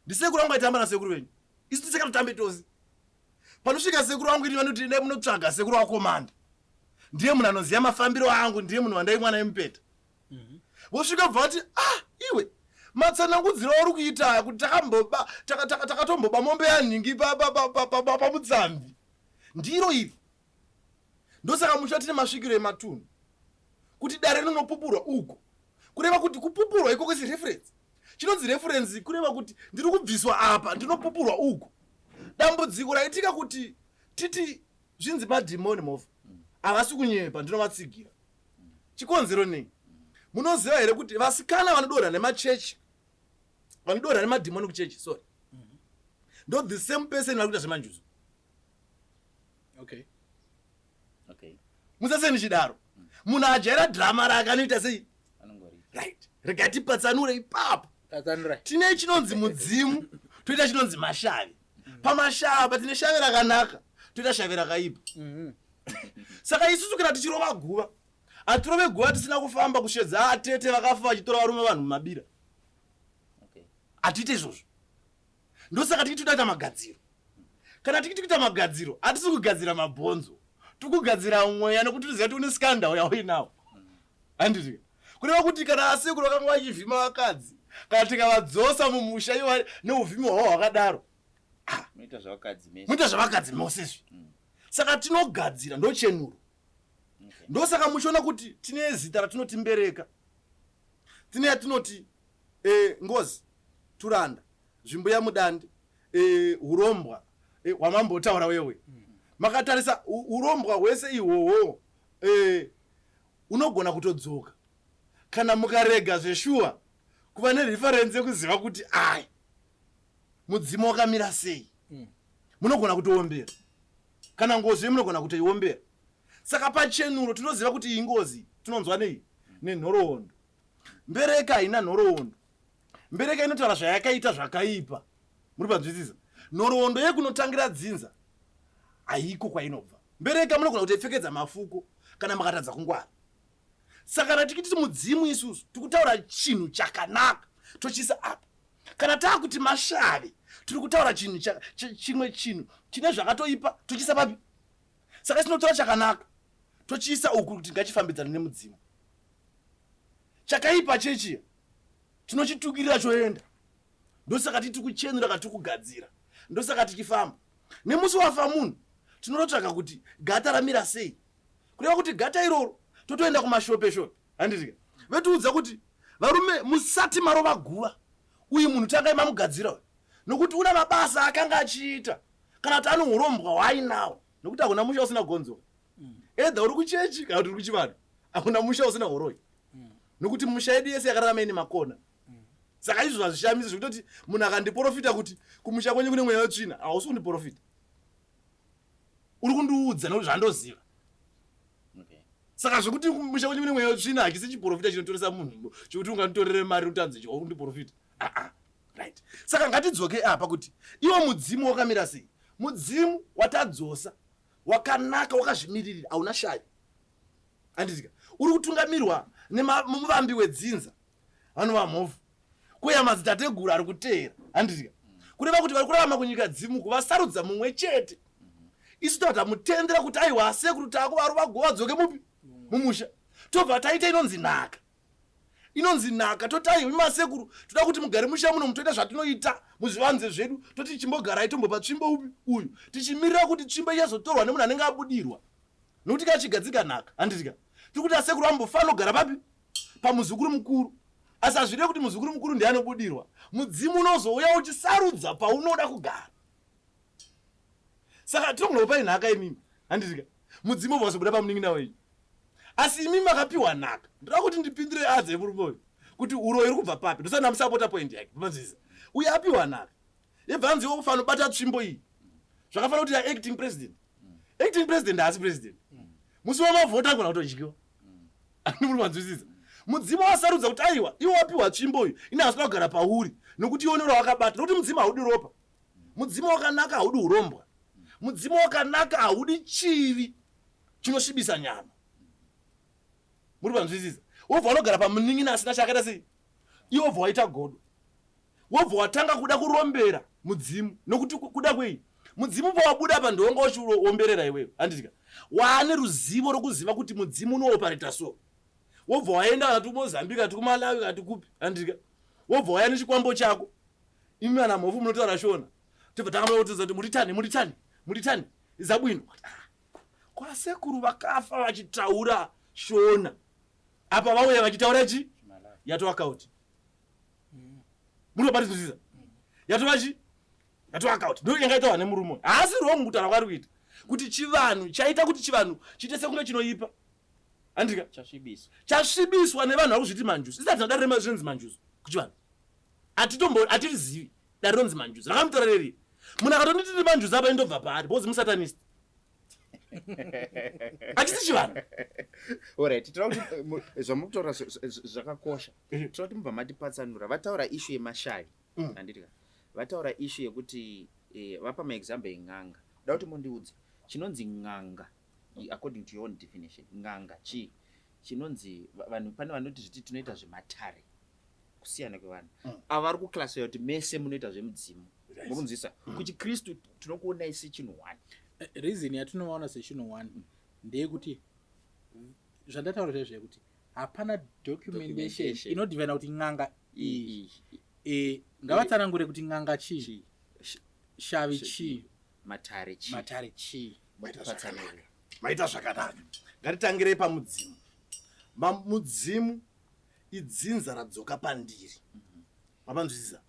Ndisekuru vangu aitamba nasekuru venyu, isu tiseka totambe tose. Panosvika sekuru vangu ini vanoti endai munotsvaga sekuru wakomanda, ndiye munhu anoziva mafambiro angu, ndiye munhu wandaimwa naye mupeta. Vosvika bva vati ah, iwe matsanangudziro auri kuita aya kuti takamboba, takatomboba mombe yanhingi pamutsamvi ndiro iri. Ndosaka musha tine masvikiro ematunhu kuti dare rinonopupurwa uko, kureva kuti kupupurwa ikoko is reference. Chinonzi reference kureva kuti ndiri kubviswa apa ndinopupurwa uko. Dambudziko raitika kuti titi zvinzi madhimoni movha havasi kunyepa, ndinovatsigira. Chikonzero nei? Munoziva here kuti vasikana vanodonha nemachechi, vanodonha nemadhimoni kuchechi, sorry, ndo the same person vari kuita zvemanjuzu. Musase nichidaro. Munhu ajaira drama rake anoita sei? Right, regai tipatsanure ipapo. Tine chinonzi mudzimu, toita chinonzi mashavi. Pamashava tine shavi rakanaka, toita shavi rakaipa. Saka isusu kana tichirova guva, hatirove guva tisina kufamba kushedza atete vakafa vachitora varume vanhu mumabira. Hatiite izvozvo. Ndosaka tichiti toda kuita magadziro. Kana tichiti kuita magadziro, hatisi kugadzira mabhonzo, tikugadzira mweya, nekuti tinoziva kuti une scandal yauinawo. Handiti kureva kuti kana asekuru vakanga vachivhima vakadzi, kana tikavadzosa mumusha ivo neuvhimi hwavo hwakadaro, munoita zvavakadzi mese, munoita zvavakadzi mose izvi. Saka tinogadzira ndochenuro. Ndosaka muchiona kuti tine zita ratinoti mbereka, tine yatinoti ngozi, turanda, zvimbuya mudande, urombwa hwamambotaura wewe. Makatarisa urombwa hwese ihwohwo, unogona kutodzoka kana mukarega zveshuwa kuva nereference yekuziva kuti ai mudzimu wakamira sei. Munogona kutoombera kana ngozi yemunogona kutoiombera. Saka pachenuro tinoziva kuti iyi ngozi tinonzwa nei nenhoroondo. Mbereka haina nhoroondo. Mbereka inotaura zvayakaita zvakaipa. Muri panzwisisa? Nhoroondo yekunotangira dzinza haiko kwainobva. Mbereka munogona kutoipfekedza mafuko kana makatadza kungwara. Saka kana tichiti mudzimu isusu tikutaura chinhu chakanaka tochiisa apa. Kana taakuti mashavi tiri kutaura chinhu chimwe chinhu chine zvakatoipa tochiisa papi. Saka tinotora chakanaka tochiisa uku kuti ngachifambidzane nemudzimu. Chakaipa chechiya tinochitukirira choenda. Ndosaka titi kuchenura kana tikugadzira. Ndosaka tichifamba. Nemusi wafa munhu tinototsvaka kuti gata ramira sei. Kureva kuti gata iroro totoenda kumashope shope. Handiti vetiudza kuti varume musati marova guva uyu munhu tangai mamugadzira uyu, nokuti una mabasa akanga achiita kana kuti ane urombwa hwaainawo, nokuti hakuna musha usina gonzo. Either uri kuchechi kana kuti uri kuchivanhu, hakuna musha usina uroyi. Nokuti musha yedu yese yakararama ine makona. Saka izvo hazvishamisi zvekutoti munhu akandiporofita kuti kumusha kwenyu kune mweya wetsvina, hausi kundiporofita. Uri kundiudza nokuti zvandoziva. Okay. Saka zvekuti kumusha kwenyu kune mweya wetsvina hachisi chiporofita chinotoresa munhu chekuti unganditorere mari utanzi ichi wakundiporofita. Ah ah. Right. Saka ngatidzoke apa kuti iwo mudzimu wakamira sei? Mudzimu watadzosa wakanaka wakazvimiririra hauna shavi. Handitika. Uri kutungamirwa nemuvambi wedzinza vanova mhofu. Kuya madzitateguru ari kuteera. Handitika. Kureva kuti vari kurarama kunyika dzimu vasarudza mumwe chete. Isu tobva tamutendera kuti aiwa asekuru taakuvarova guva vadzoke mupi mumusha. Tobva taita inonzi nhaka. Inonzi nhaka toti aiwa imi masekuru toda kuti mugare musha muno mutoita zvatinoita muzvivanze zvedu toti chimbogarai tombopa tsvimbo upi uyu tichimirira kuti tsvimbo ichazotorwa nemunhu anenge abudirwa. Nokuti kachigadzika nhaka handitika. Tiri kuti asekuru ambofanogara papi pamuzukuru mukuru. Asi hazvireve kuti muzukuru mukuru ndiye anobudirwa. Mudzimu unozouya uchisarudza paunoda kugara. Saka tinogona kupai nhaka imimi handitika. Mudzimu obva wazobuda pamunin'ina wenyu. Asi imimi makapiwa nhaka. Ndoda kuti ndipindure adze yemurume uyu kuti uroyi uri kubva papi. Ndosati ndamusapota point yake. Manzwisisa. Uyu apiwa nhaka. Yebva anzi iwe ufanira kubata tsvimbo iyi. Zvakafanira kuti ya acting president. Acting president haasi president. Musi wemavhota agona kutodyiwa. Ani muri manzwisisa. Mudzimu wasarudza kuti aiwa iwe wapiwa tsvimbo uyu ini hasina kugara pauri nokuti iwe unenge wakabata nokuti mudzimu haudi ropa. Mudzimu wakanaka haudi urombwa. Mudzimu wakanaka haudi chivi chinosvibisa nyama. Muri panzwisisa. Wobva unogara pamunin'ina asina chaakaita sei? Iwe wobva waita godo. Wobva watanga kuda kurombera mudzimu nokuti kuda kwei? Mudzimu pawabuda apa ndiwonga uchiomberera iwewe. Handitika. Waane ruzivo rokuziva kuti mudzimu unoopareta so. Wobva waenda kana kuMozambique kana kuMalawi kana kupi. Handitika. Wobva wauya nechikwambo chako. Imi ana mhofu munotaura Shona. Tobva tanga kutodza kuti muritani muritani muritani zabwino. Kwasekuru vakafa vachitaura Shona. Apa vauya vachitaura chi? Yatova kauti. Munobatisisa. Yatova chi? Yatova kauti. Ndiyo yanga itaura nemurume. Haasi wrong kutaura kwaari kuita. Kuti chivanhu chaita kuti chivanhu chiite sekunge chinoipa. Andika? Chasvibiswa. Chasvibiswa nevanhu vari kuzviti manjuzu. Isati dare remazvinzi manjuzu kuchivanhu. Atitombo atirizivi dare ronzi manjuzu. Rakamutora reri. Munhu akatonditi ndiri manjuzu apa indobva paari because musatanist. Achisi chivanhu. Alright, tinoda kuti zvamuri kutaura zvakakosha. Tinoda kuti mubva matipatsanura. Vataura issue yemashavi. Handiti ka? Vataura issue yekuti vapa maexample en'anga. Ndoda kuti mundiudze chinonzi n'anga according to your own definition. N'anga chii? Chinonzi vanhu pane vanoti zviti tinoita zvematare. Kusiyana kwevanhu. Ava vari kuclassify kuti mese munoita zvemudzimu. Muri kunzwisisa? KuchiKristu tinokuonai sechinhu one. Reason yatinovaona sechinhu one ndeyekuti zvandataura zvaizvo zvekuti hapana documentation inodivana kuti n'anga iyi ngavatsanangure kuti n'anga chii, shavi chii, matare chii, matare chii. Maita zvakanaka. Ngatitangirei pamudzimu. Mudzimu idzinza radzoka pandiri. Mapanzwisisa?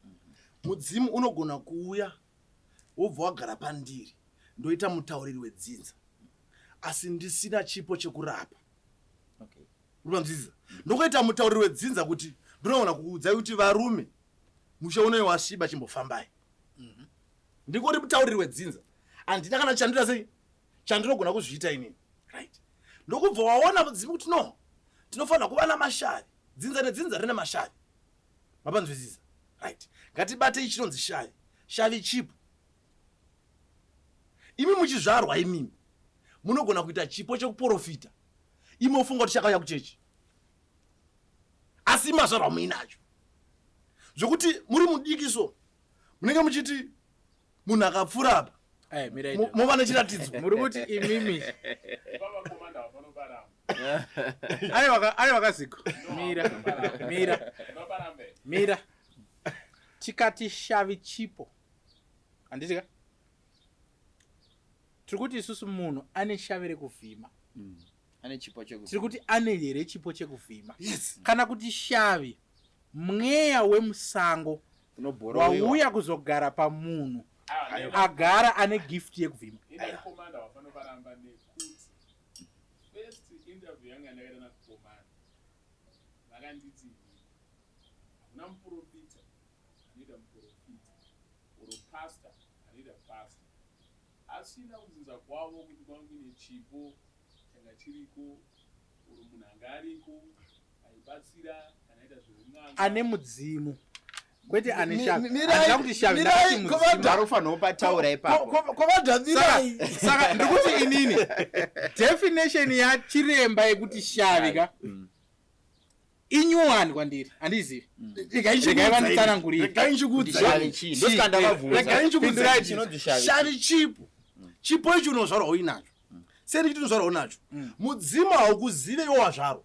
Mudzimu unogona kuuya wobva wagara pandiri ndoita mutauriri wedzinza asi ndisina chipo chekurapa. Okay. Unopanzwisisa? Ndokuita mutauriri wedzinza kuti ndinoona kuudzai kuti varume musha unoyi wasviba chimbofambai. Ndingori mutauriri wedzinza. Handina kana chandira sei chandinogona kuzviita inini. Right. Ndokubva waona mudzimu kuti no tinofanira kuva namashavi. Dzinza nedzinza rine mashavi. Mapanzwisisa? Right. Ngatibatei chinonzi shavi. Shavi chipo. Imi muchizvarwa imimi munogona kuita chipo chekuporofita. Imi mofunga kuti chakauya kuchechi. Asi mazvarwa muinacho. Zvekuti muri mudiki so munenge muchiti munhu akapfuura apa mova nechiratidzo. Muri kuti imimi. Aiwa kaziko. Mira. Mira. Mira. Tikati shavi chipo. Handiti ka? Tiri kuti isusu munhu ane shavi rekuvhima. Ane chipo chekuvhima. Tiri kuti ane here chipo chekuvhima? Yes. Kana kuti shavi mweya wemusango wauya kuzogara pamunhu agara ane gift yekuvhima. First interview yanga ndakaita na Commander. Vakanditi hakuna muprofita anoita muprofita or pastor anoita pastor asina kudzinza kwavo kuti kwanga kuine chipo changa chiriko or munhu anga ariko aibatsira kana aita zveun'anga. Ane mudzimu kwete ane shavi. Mirai, Handina kuti shavi, mirai, ndakati mudzimu. komanda. Varofanira kupataura ipapo. Komanda, Saka ndikuti inini definition yachiremba yekuti shavi ka inyuwani kwandiri, handizivi. Regai vanditsanangurire. Kuti shavi chii? Ndosaka ndavabvunza. Regai Pindurai. Chinonzi shavi chii? Shavi chipo. Chipo ichi unozvarwa uinacho. Sei ndichiti unozvarwa unacho? Mudzimu haukuzive iwe wazvarwa.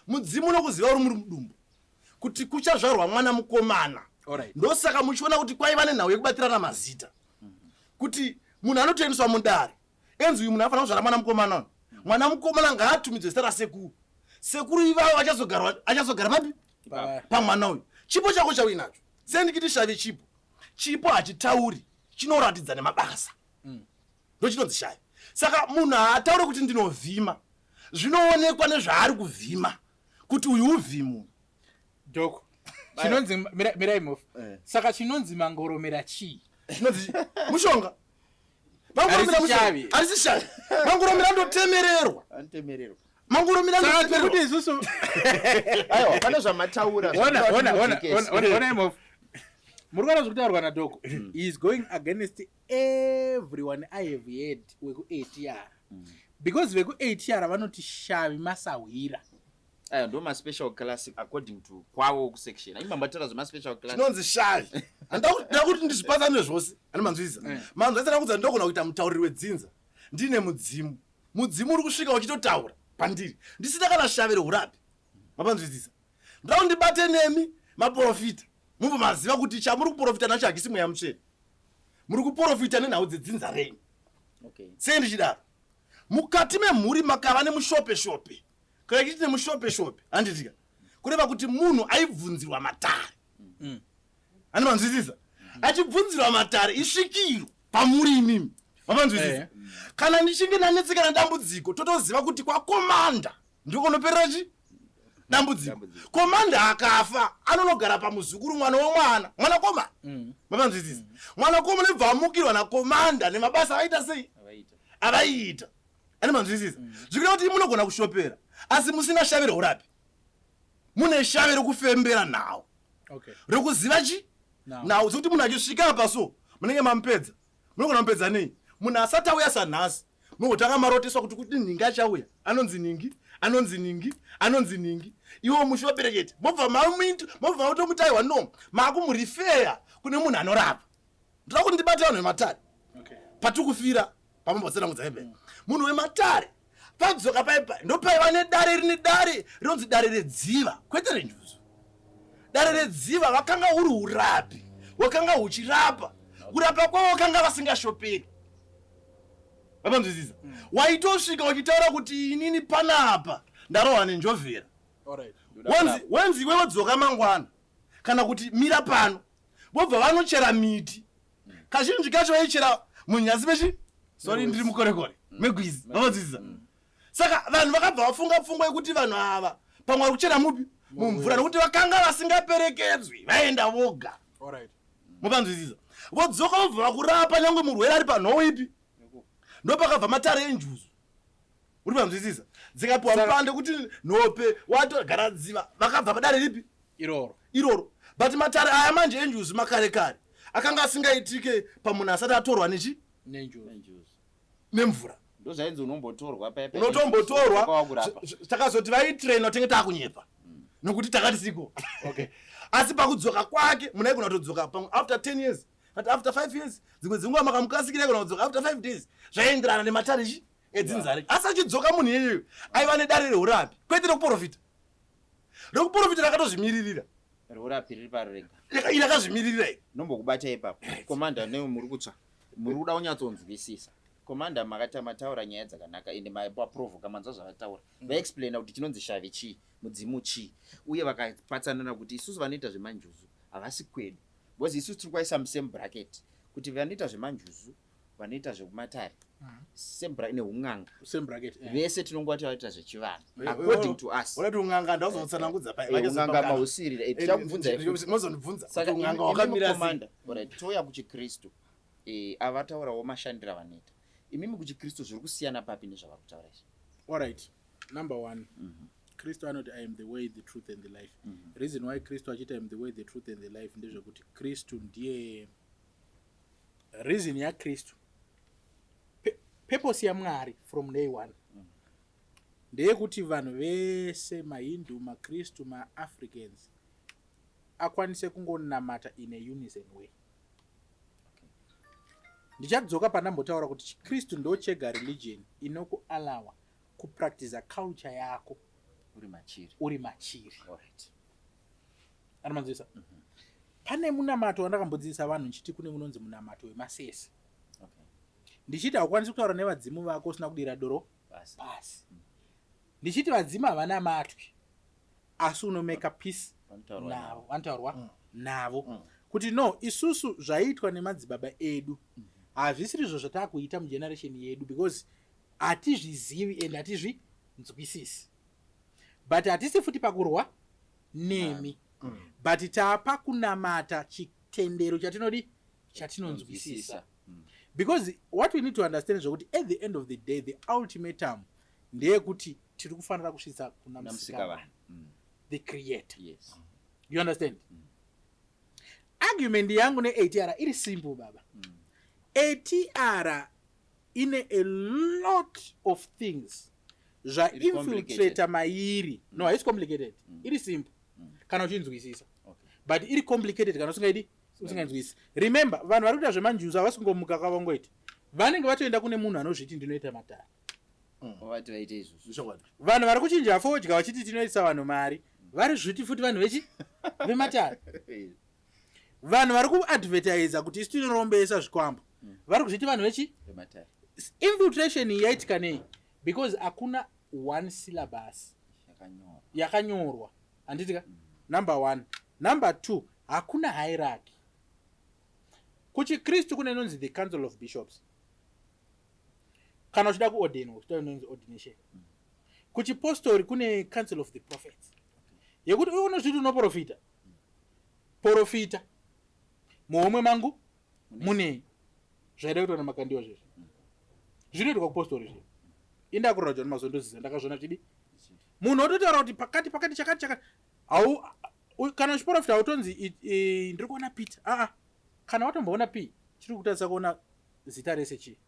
Mudzimu unokuziva uri muri mudumbu kuti kuchazvarwa mwana mukomana. Alright. Ndosaka muchiona kuti kwaiva nenhau yekubatirana mazita, kuti munhu anotoendeswa mudare enzi uyu munhu anofanira kuzvara mwana mukomana uyu. Mwana mukomana ngaatumidzwe zita rasekuru. Sekuru ivavo achazogara papi? Pavari. Pamwana uyu. Chipo chako chauinacho. Sei ndikiti shavi chipo? Chipo hachitauri, chinoratidza nemabasa. Ndochinonzi shavi. Saka munhu haatauri kuti ndinovhima, zvinoonekwa nezvaari kuvhima kuti uyu uvhimu. Doko chinonzi mirai mofu. Eh. Saka chinonzi mangoromera chii? Chinonzi mushonga. Mangoromera Harisi mushonga. shavi. Harisi shavi. Mangoromera ndotemererwa. Anotemererwa. Mangoromera Saka ndotemererwa. tikuti isusu Aiwa, pane zvamataura. Ona, ona, ona, Zvinoda ona, ona, ona imofu. Muri kuona zviri kutaurwa nadhoko. He is going against everyone I have heard wekuATR, because vekuATR vanoti shavi masahwira. Aiwa, ndo maspecial class according to kwavo kusection. Aimba mataura zvemaspecial class. Chinonzi shavi, handida kuti ndizvipatsanure zvose. Ani manzwisisa? Manzwisisa kudza ndogona kuita mutauriri wedzinza ndine mudzimu. Mudzimu uri kusvika uchitotaura pandiri ndisina kana shavi reurapi. Mapanzwisisa? Ndoda kuti ndibate nemi maprofita, mubva maziva kuti chamuri kuprofita nacho hakisi mweya mutsvene. Muri kuprofita nenhau dzedzinza renyu. Sei ndichidaro? Mukati memhuri makava nemushope shope, kana ichiti nemushope shope, handitika kureva kuti munhu aibvunzirwa matare. Ani manzwisisa? Achibvunzirwa matare isvikiro pamuri imimi. Mapanzwisisa? Kana ndichinge ndanetsekana dambudziko, totoziva kuti kwakomanda ndiko kunoperera chi dambudziko. Dambudziko. Komanda akafa, anonogara pamuzukuru, mwana womwana, mwanakomana. Mapanzwisisa? Mwanakomana ibva amukirwa nakomanda nemabasa aita sei? Avaita. Avaiita. Ane manzwisisa? Zvikureva kuti munogona kushopera asi musina shavi reurapi, mune shavi rekufembera nhau, rekuziva chi Nhau. nhau. Sekuti munhu achisvika apa so munenge mamupedza. Munogona mupedza nei? Munhu asati auya sanhasi, munogotanga maroteswa kuti nhingi achauya, anonzi nhingi, anonzi nhingi, anonzi nhingi. Iwo mushopere chete, mobva mobva matomuti aiwa, no, maakumurifeya kune munhu anorapa. Ndoda kuti ndibate vanhu vematare. Patiri kufira pamambotsanangudza ebe, munhu wematare padzoka paipa ndopaiva nedare rine dare rinonzi dare redziva, kwete renjuzu. Dare redziva vakanga uri urapi, wakanga huchirapa. Kurapa kwavo vakanga vasingashoperi. Vapanzwisisa? Waitosvika uchitaura kuti inini panapa ndarohwa nenjovhera. Wenzi iwe wodzoka mangwana, kana kuti mira pano. Vobva vanochera miti. Kazhinji kacho vaichera munyasi mechi, sorry, ndiri mukorekore, megwizi. Vanodzidzisa. Saka vanhu vakabva vafunga pfungwa yekuti vanhu ava pamwe vari kuchera mupi? Mumvura, nokuti vakanga vasingaperekedzwi, vaenda voga. Mupanzwisisa? Vodzoka, vobva vakurapa nyange murwere ari panhoo ipi. Ndopakabva matare enjuzu. Uri panzwisisa? Dzikapiwa mupande kuti nhope watogara dziva. Vakabva padare ripi? Iroro. Iroro. But matare aya manje enjuzu makare kare akanga asingaitike pamunhu asati atorwa nechi Nenjuzu. Nemvura. Ndozvainzi unombotorwa paya paya. Unotombotorwa. Wakurapa. Takazoti vaitraina tenge taakunyepa nokuti takati siko. Asi pakudzoka kwake munhu aigona kutodzoka pamwe after 10 years, kati after 5 years. Dzimwe dzenguva makamukasikira aigona kudzoka after 5 days. Zvaienderana nematare chi edzinza rake. Asi achidzoka munhu iyeyo aiva nedare reurapi, kwete rekuprofita. Rekuprofita rakatozvimiririra. Reurapi riri paro rega. Rakazvimiririra iri. Ndombokubata ipapo, komanda. Newe muri kutsva, muri kuda kunyatsonzwisisa. Komanda, makati mataura nyaya dzakanaka ende maprovoka. Manzwa zvavataura, vaexplaina kuti chinonzi shavi chii, mudzimu chii, uye vakapatsanura kuti isusu vanoita zvemanjuzu havasi kwedu, because isusu tiri kuvaisa musame bracket kuti vanoita zvemanjuzu, vanoita zvekumatare. Same bracket neun'anga. Same bracket, eh. Vese tinongova tavaita zvechivanhu according to us. Unati un'anga ndazotsanangudza pai. Un'anga mausirira. Tichakubvunza. Mozondibvunza. Saka un'anga wakamira sei? Alright, touya kuchiKristu. Avataurawo mashandiro avanoita. Imimi kuchiKristu zviri kusiyana papi nezvavari kutaura izvi? Alright. Number 1. Kristu anoti, "I am the way, the truth and the life." Reason why Kristu achiti, "I am the way, the truth and the life," ndezvekuti Kristu ndiye reason yaKristu. Purpose yaMwari from day one ndeyekuti vanhu vese, maHindu, maKristu, maAfricans, akwanise kungonamata in a unison way. Ndichadzoka pandambotaura kuti chiKristu ndo chega religion inokuallowa kupractiza culture yako uri machiri. Uri machiri. Anomanzisa pane munamato wandakambodzidzisa vanhu nchiti kune unonzi munamato wemasese, ndichiti haukwanisi kutaura nevadzimu vako usina kudira doro pasi. Pasi. Ndichiti vadzimu havanamatwi, asi unomeka peace vanotaurwa navo, vanotaurwa navo kuti no, isusu zvaiitwa nemadzibaba edu hazvisirizvo zvataakuita mugeneration yedu, because hatizvizivi and hatizvinzwisisi, but hatisi futi pakurwa nemi, but taapa kunamata chitendero chatinodi, chatinonzwisisa, because what we need to understand zvokuti at the end of the day, the ultimatum ndeyekuti tiri kufanira kusvitsa kuna Musika Musika vanhu. The creator. You understand? Argument yangu neATR iri simple, baba. ATR ine a lot of things Iri complicated. zvainfiltrata mairi. No, haisi complicated, iri simple kana uchinzwisisa, but iri complicated kana usingaidi, usinganzwisisi. Remember, vanhu vari kuita zvemanjuzu havasi kungomuka kwavangoita. Vanenge vatoenda kune munhu anozviti ndinoita matare. Vati vaite izvozvo. Chokwadi. Vanhu vari kuchinja fodya vachiti tinoitisa vanhu mari, vari zviti futi vanhu vechi vematare. Vanhu vari kuadvertisa kuti isu tinorombesa zvikwambo, vari kuzviti vanhu vechi Vematare. Infiltration iyi yaitika nei? Because hakuna one syllabus yakanyorwa. Yakanyorwa, handitika? Number one. Number two, hakuna hierarchy. KuchiKristu kune inonzi the council of bishops. Kana uchida kuordinwa, uchida inonzi ordination. Kuchipostori kune council of the prophets, yekuti uye unozviti unoprofita, profita muhomwe mangu munei. Zvaida kuitwa naMakandiwa zvezvo zvinoitwa kupostori zvezvo. Indakurira John Mazondoziza, ndakazviona zvidi munhu ototaura kuti pakati pakati chakati chakati. Hau kana uchiprofita hautonzi ndiri kuona Peter. Aa, kana watomboona p chiri kutadzisa kuona zita rese chii?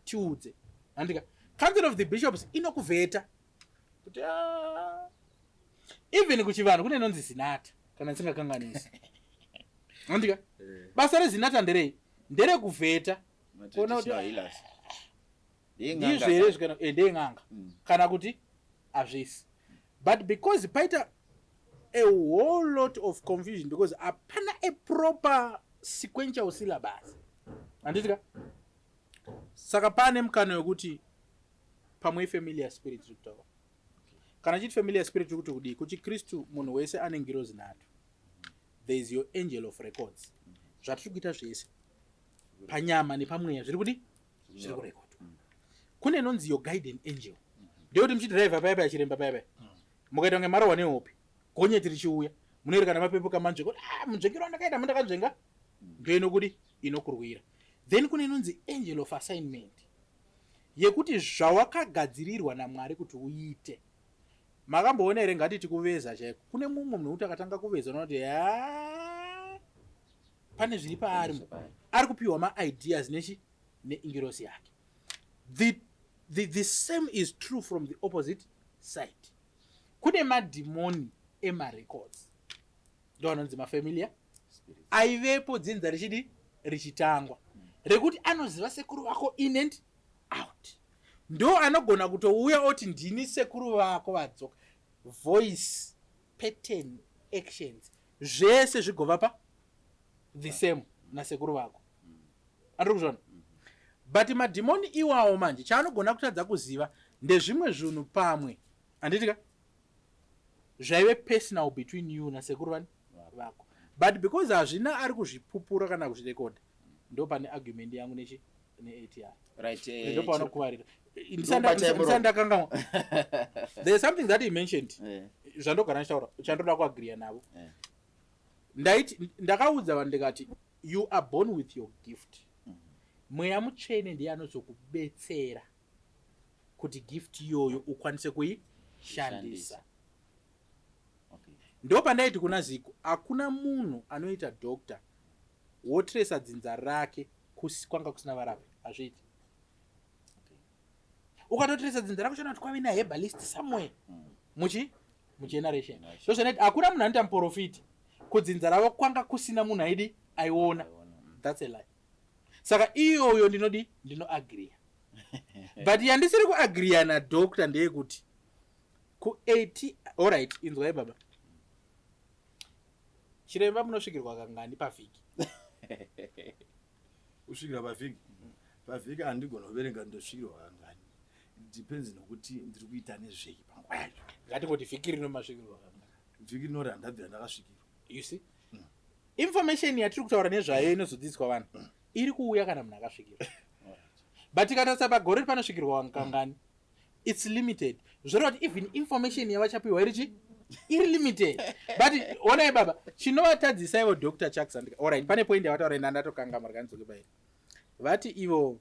Tiudze, handika? Council of the bishops inokuvheta kuti, "Ah." Even kuchivanhu kune inonzi zinata, kana ndisingakanganisi, handika? Basa rezinata nderei? Nderekuvheta kuona kuti Traditional healers. ndizvo here zvikana ndeyen'anga kana kuti hazvisi. But because paita a whole lot of confusion, because hapana a proper sequential syllabus, handitika? Saka pane mukana wekuti pamwe ifamiliar spirit tiri kutaura. Kana chiti familiar spirit, tiri kuti kudii? KuchiKristu munhu wese ane ngirozi nhatu. There is your angel of records. Zvatiri kuita zvese panyama nepamweya zviri kudi, zviri kurekodwa. Kune inonzi your guardian angel, ndeyekuti muchidhiraivha paya paya, chiremba paya paya, mukaita kunge marohwa nehope, gonyeti richiuya, munoerekana kana mapepuka manzvenga kuti, "Ah, munzvengero wandakaita mundakanzvenga," ndoinokudi, inokurwira. Then kune inonzi angel of assignment, yekuti zvawakagadzirirwa naMwari kuti uite. Makamboona here, ngatiti kuveza chaiko, kune mumwe munhu wekuti akatanga kuveza unoti ya pane zviri paari, ari kupiwa maideas nechi neingirosi yake. The same is true from the opposite side. Kune madhimoni emarecords, ndo anonzi mafamiliar, aivepo dzinza richidi richitangwa, rekuti anoziva sekuru vako in and out. Ndo anogona kutouya oti, "Ndini sekuru vako vadzoka." Voice pattern, actions, zvese zvigova pa the same nasekuru vako. Andiri kuzviona? But madhimoni iwawo manje chaanogona kutadza kuziva ndezvimwe zvinhu pamwe, handitika, zvaive personal between you nasekuru vani vako, but because hazvina ari kuzvipupura kana kuzvirekodha, ndo pane argument yangu nechi. neATR. Right, Ndopavanokuvarira. Ndobata yemuromo. Ndakangamwa, there is something that he mentioned zvandogara ndichitaura, chandoda kuagriya navo. Ndaiti ndakaudza vanhu ndikati, "You are born with your gift. Mweya Mutsvene ndiye anozokubetsera kuti gift iyoyo ukwanise kuishandisa." Ndo pandaiti kuna Ziko, hakuna munhu anoita doctor wotresa dzinza rake kwanga kusina varapi. Hazviiti. Ukatotresa dzinza rako, chona kuti kwave naherbalist somewhere muchi mugeneration. Ndozvanaiti hakuna munhu anoita muprofiti kudzinza ravo kwanga kusina munhu aidi aiona. That's a lie. Saka iyoyo ndinodi ndinoagriya, but yandisiri kuagriya nadoctor ndeyekuti ku80. Alright, inzwai baba chiremba, munosvikirwa kangani pavhiki? Kusvikira pavhiki, pavhiki handigona kuverenga ndosvikirwa kangani. It depends nokuti ndiri kuita nezvei panguva yacho. Ngatingoti vhiki rino masvikirwa kangani? Vhiki rinori handabvira ndakasvikirwa. You see, information yatiri kutaura nezvayo inozodzidziswa vanhu iri kuuya kana munhu akasvikirwa, but tikatarisa pagore panosvikirwa kangani, it's limited. Zvoreva kuti even information yavachapiwa iri chi iri limited. But onai baba, chinovatadzisa ivo Dr Chucks, alright, pane point yavataura ina ndatokanga rikandidzoke pairi. Vati ivo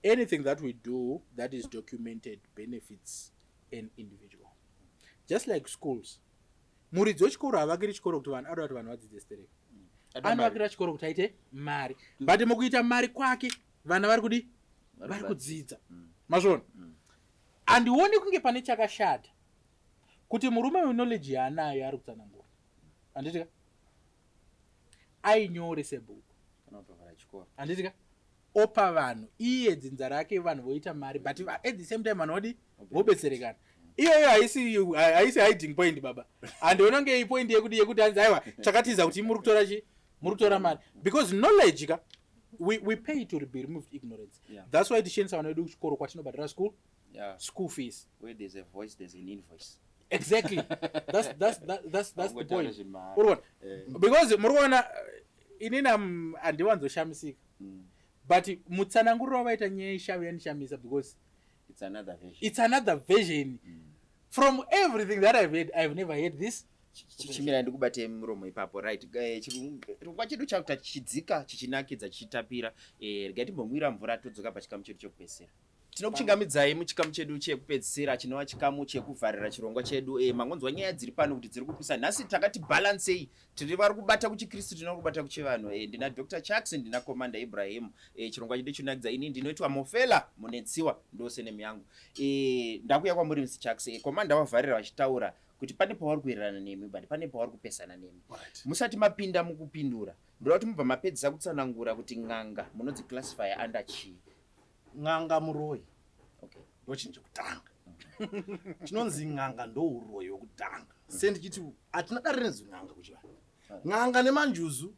anything that we do that is documented benefits an individual, just like schools. Muridzi wechikoro havakiri chikoro kuti vanhu, adoda kuti vanhu vadzidze stereki. Anovakira chikoro kuti aite mari, but mukuita mari kwake vana vari kudi vari kudzidza. Mazviona? Handioni kunge pane chakashata kuti murume weknowledge yaanayo ari kutsanangura, handitika, ainyore sebhuku. Kana kutovhara chikoro. Handitika, opa vanhu, iye dzinza rake, vanhu voita mari, but at the same time vanhu vodi vobetserekana. Iyoyo haisi hiding point baba. Handiona kunge ipoint yekuti hanzi aiwa, chakatiza kuti muri kutora chi muri kutora mari, because knowledge ka, we pay to be removed ignorance. That's why tichiendesa vana vedu kuchikoro kwatinobhadhara school school fees. Where there's a voice, there's an invoice. Exactly, that's the Haungotaura point. zvinhu mahara. Uri kuona? Because muri kuona, inini handiwanzoshamisika, but mutsananguriro wavaita nyaya yeshavi yandishamisa because It's another version. It's another version. From everything that I've heard, I've never heard this. Chimira ndikubate muromo ipapo. Right, chirongwa chedu chakuta chichidzika, chichinakidza, chichitapira. Regai timbomwira mvura, todzoka pachikamu chedu chekupedzisira. Tinokuchingamidzai muchikamu chedu chekupedzisira, chinova chikamu chekuvharira chirongwa chedu. Mangonzwa nyaya dziri pano kuti dziri kupisa nhasi. Takati balancei, tiri vari kubata kuchiKristu, tina kubata kuchivanhu. Ndina Dr Chucks, ndina Commander Ibrahim. Chirongwa chedu chinonakidza. Ini ndinoitwa Mofela Munetsiwa, ndo surname yangu. Ndakuya kwamuri, Mr Chucks. Commander wavharira vachitaura kuti pane pavari kuwirirana nemi, but pane pavari kupesana nemi. Musati mapinda mukupindura, ndoda kuti mubva mapedzisa kutsanangura kuti n'anga munodziclassifya under chii? N'anga muroyi. Ndo chinhu chekutanga chinonzi n'anga, ndo uroyi wekutanga. Sendichiti hatina dare rinonzi n'anga kuchivanhu. N'anga nemanjuzu,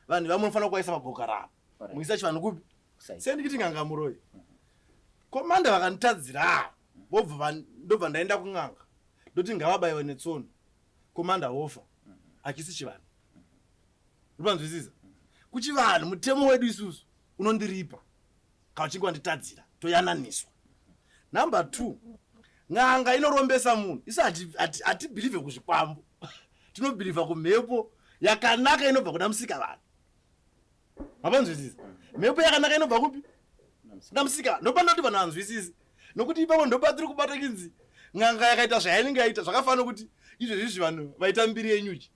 vanhu vamunofanira kuvaisa paboka ravo. Muisa chivanhu kupi? Kuside. Sendikiti n'anga muroyi, komanda vakanditadzira, vobva ndobva ndaenda kun'anga, ndoti ngavabayiwe netsono, komanda vofa, hachisi chivanhu. Ndopanzwisisa kuchivanhu, mutemo wedu isusu unondiripa kana uchinge wanditadzira, toyananiswa. Number two, n'anga inorombesa munhu. Isu hatibhilivhe kuzvikwambo, tinobhilivha kumhepo yakanaka inobva kuna Musika vanhu. Mapanzwisisa? Mhepo yakanaka inobva kupi? Kuna Musika. Ndopanoti vanhu vanzwisisi, nokuti ipapo ndopatiri kubata kinzi n'anga yakaita zvayainenge yaita. Zvakafanana kuti izvezvizvi vanhu vaita mbiri yenyuchi.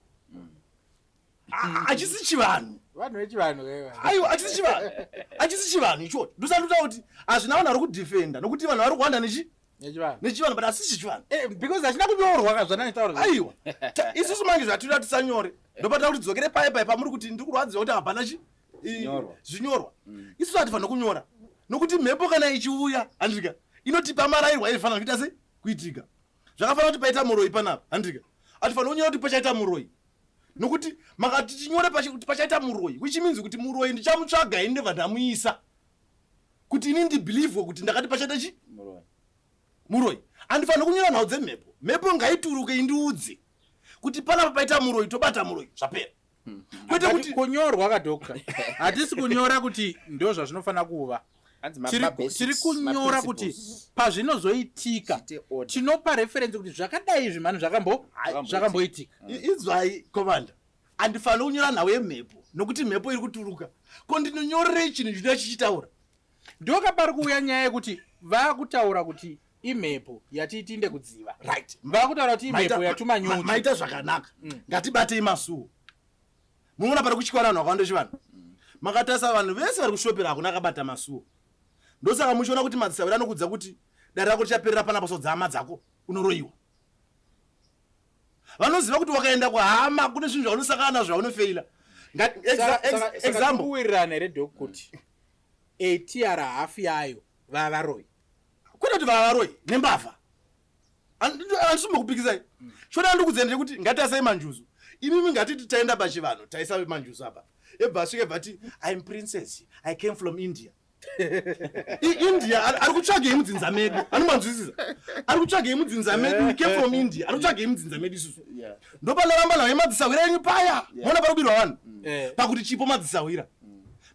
Hachisi chivanhu. Vanhu vechivanhu veva. Aiwa, hachisi chivanhu, hachisi chivanhu ichocho. Ndosandota kuti hazvina vanhu vari kudhifenda, nokuti vanhu vari kuwanda nechi Nechivanhu. Nechivanhu, but hasisi chivanhu. Because hachina kunyorwa ka, zvananditaura. Aiwa, isusu mange zvatinoda tisanyore. Ndopata kuti dzokere pai pai pamuri kuti ndiri kurwadziwa kuti hapana chi Zvinyorwa. Zvinyorwa. Isusu hatifanira kunyora, nokuti mhepo kana ichiuya, handika, inotipa marayirwa aifanira kuita sei kuitika. Zvakafanira kuti paita muroi panapa, handika, hatifanira kunyora kuti pachaita muroi, nokuti makati tinyore kuti pachaita muroi, which means kuti muroi ndichamutsvaga ini, ndobva ndamuisa kuti ini ndibhilivhe kuti ndakati pachaita chi Muroi. Muroi. Handifaniri kunyora nhau dzemhepo. Mhepo ngaituruke indiudze kuti panapa paita muroi, tobata muroi, zvapera. Kwete kuti kunyorwa kadokta, hatisi kunyora kuti ndo zvazvinofanira kuva. Hanzi Tiri ma kunyora kuti ma-principles. pazvinozoitika Zviite order. tinopa reference kuti zvakadai izvi mani zvakamboitika. Inzwai komanda, handifaniri kunyora nhau yemhepo nokuti mhepo iri kuturuka. Ko ndinonyorerei chinhu chinoda chichitaura? Ndokapari kuuya nyaya yekuti vakutaura kuti imhepo yatiitinde kudziva. Vakutaura kuti imhepo yatuma nyuchi. Maita zvakanaka. Ngatibatei masuo. Munoona pari kutywa vanhu vakawanda chivanhu. Makatarisa vanhu vese vari kushopera, hakuna akabata masuo. Ndosaka muchiona kuti madzisawira anokudza kuti dare rako richaperera panapa, so dzahama dzako unoroyiwa. Vanoziva kuti wakaenda kuhama kune zvinhu zvaunosangana nazvo zvaunofeila. Saka Example. Kuwirirana here, Dok, kuti ATR hafu yayo vavaroi? Kwete kuti vavaroyi nembavha. Handisimbokupikisai. Shona ndikudzenda ndekuti ngatiasai manjuzu. Imimi ngatiti taenda pachivanhu, taisa manjuzu apa, ebva asvika ebva ati, "I'm princess, I came from India." India ari kutsvagei mudzinza medu? Anomanzwisisa, ari kutsvagei mudzinza medu? "We came from India." Ari kutsvagei mudzinza medu isusu? Ndopanoramba nayo madzisahwira enyu paya. Mona pari kubirwa vanhu. Pakuti chipo madzisahwira,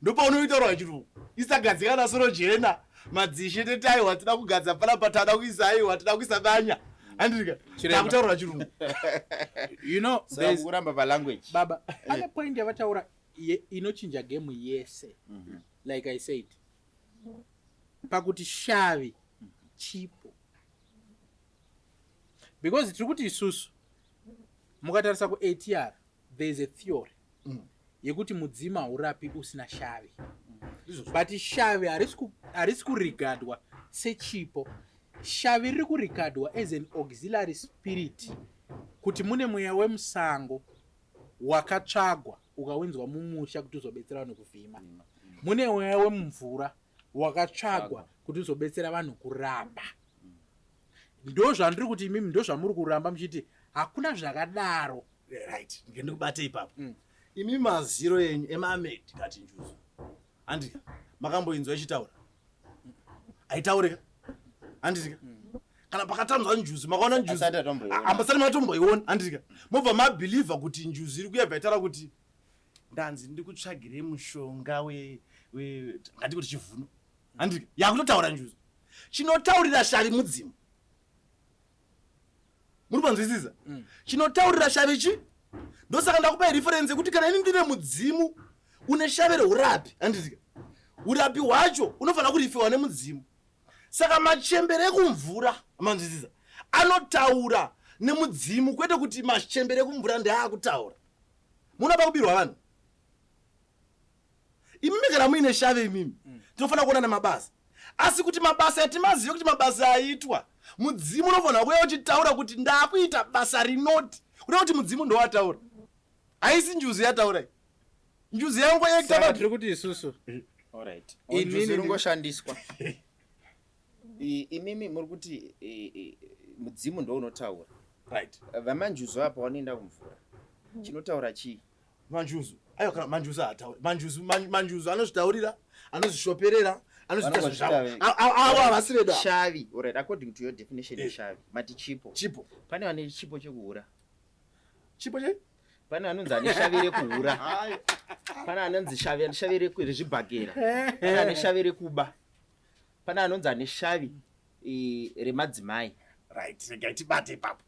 ndopaunoitaurwa chirungu isagadzikana soro jena madzishe tete, aiwa, tida kugadza panapa, tada kuisa, aiwa, tida kuisa banya, handika? Chiremba. Takutaurwa chirungu. You know, Saka kuramba palanguage. Baba, pane point yavataura inochinja game yese. Like I said, pakuti shavi chipo, because tiri kuti isusu mukatarisa kuATR there is a theory yekuti mudzimu haurapi usina shavi, but shavi harisi kurigadwa sechipo. Shavi riri kurigadwa as an auxiliary spirit, kuti mune mweya wemusango wakatsvagwa ukawinzwa mumusha kuti uzobetsera vanhu kuvhima, mune mweya wemumvura wakatsvagwa kuti uzobetsera vanhu kurapa. Ndo zvandiri kuti imimi ndo zvamuri kuramba muchiti hakuna zvakadaro. Right, ngendikubate ipapo. Imi maziro enyu emamed kati njuzu, handika? Makamboinzwa ichitaura? Haitaurika, handitika? Kana pakatanzwa njuzu, makaona njuzu? Asati atomboiona. Ambasati matomboiona, handitika? Mobva mabhilivha kuti njuzu iri kuyabva itaura kuti ndanzi ndikutsvagirei mushonga ngati kuti chivhuno, handika? Yakutotaura njuzu. Chinotaurira shavi mudzimu. Muri panzwisisa? Chinotaurira shavi chi? Ndosaka ndakupai reference yekuti kana ini ndine mudzimu une shave reurapi, handitika? Urapi hwacho unofanira kurifiwa nemudzimu. Saka machembere ekumvura, manzwisisa, anotaura nemudzimu, kwete kuti machembere ekumvura ndeakutaura. Munopa kubirwa vanhu imimi. Kana muine shave imimi, tinofanira kuona nemabasa, asi kuti mabasa yatimazive kuti mabasa aitwa, mudzimu unofanira kuuya uchitaura kuti ndakuita basa rinoti, kuda kuti mudzimu ndowataura, haisi njuzu yataura iyi. Njuzu yangu Saka tiri kuti isusu Alright. Inini Njuzu ringoshandiswa. Imimi muri kuti mudzimu ndo unotaura. Vamanjuzu apa vanoenda kumvura, chinotaura chii? Manjuzu, aiwa, kana manjuzu haatauri. Manjuzu, manjuzu anozvitaurira, anozvishoperera, anozviita zvinhu zvavo. Vanongozvita. Avo havasi vedu ava. Shavi, alright, according to your definition yeshavi, mati chipo. Chipo. Pane vane chipo chekuhura. Chipo che Pane anonzi ane shavi rekuhura, pane anonzi shavi ane shavi rezvibhakera, pane ane shavi rekuba, pane anonzi ane shavi remadzimai. Right, regai tibate ipapo.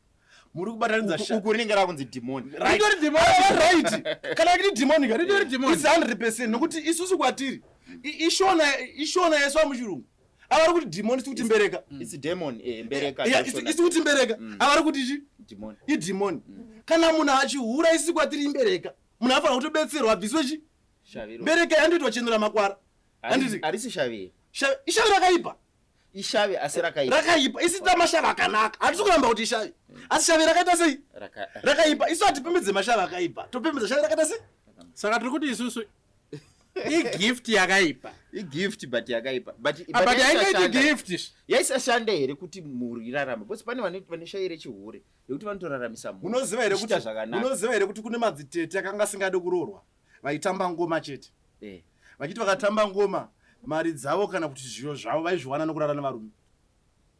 Muri kubatanidza Uku rinenge rakunzi dhimoni. Ritori dhimoni. Right, kana kiti dhimoni ka Ritori dhimoni. It's 100%, nokuti isusu kwatiri ishona, ishona yaiswa muchirungu. Avari kuti dhimoni, isi kuti mbereka. Its demon, mbereka. Yeah, Ndoshona. isi kuti mbereka. Avari kuti chi? Dhimoni. Idhimoni. Kana munhu achihura, isi kwatiri imbereka. Munhu anofanira kutobetserwa abviswe chi? Shavi iro. Mbereka yandoitwa chenura makwara, handiti? Harisi shavi. Ishavi rakaipa. Ishavi asi rakaipa. Rakaipa. Isi tida mashavi akanaka. Hatisi kuramba kuti ishavi, asi shavi rakaita sei? Rakaipa. Isu hatipembedze mashavi akaipa, topembedza shavi rakaita sei? Saka tiri kuti isusu igift yakaipa. Igift, but yakaipa, but Ah, but haingaiti yaisashanda. gift. Yaisashanda here kuti mhuri irarame? Because pane vane shavi rechihure rekuti vanotoraramisa mhuri Munoziva here kuti ichiita zvakanaka. Munoziva here kuti kune madzitete akanga asingadi kuroorwa, vaitamba ngoma chete, vachiti vakatamba ngoma mari dzavo kana kuti zviyo zvavo vaizviwana nokurara nevarume?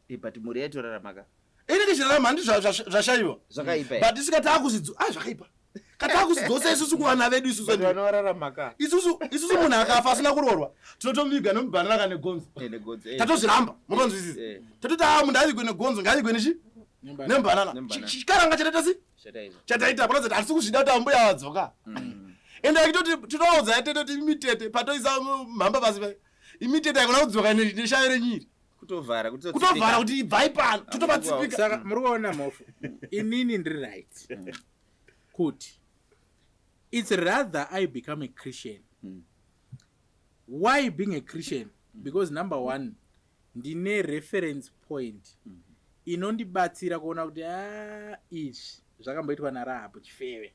But mhuri yaitorarama ka. Inenge ichirarama, handi zvashayiwa? Zvakaipa here? But isika taakuzvidzu, ah, zvakaipa. Katakusidzosa isusu kuvana vedu isusu. But vanorarama ka. Isusu isusu munhu akafa asina kuroorwa tinotomuviga nemubhanana kana negonzo. Eh, negonzo, eh. Tatozviramba, mukanzwisisa. Tatoti a munhu avigwe negonzo, ngaavigwe nechi nembanana. Nembanana. Chikaranga chataita si Chataita. chataita panoza kuti hatisi kuzvida kuti ambuya vadzoka. Ende akitoti tinoudza tete kuti imi tete patoisa mhamba pasi pai. Imi tete haikona kudzoka neshavi renyiri. Kutovhara, kutotsipika. Kutovhara kuti ibvai pano, totovatsipika. Saka muri kuona mhofu, inini ndiri right kuti it's rather I become a Christian. Why being a Christian? Because number one, ndine reference point inondibatsira kuona kuti a izvi zvakamboitwa naRahabhu chifeve,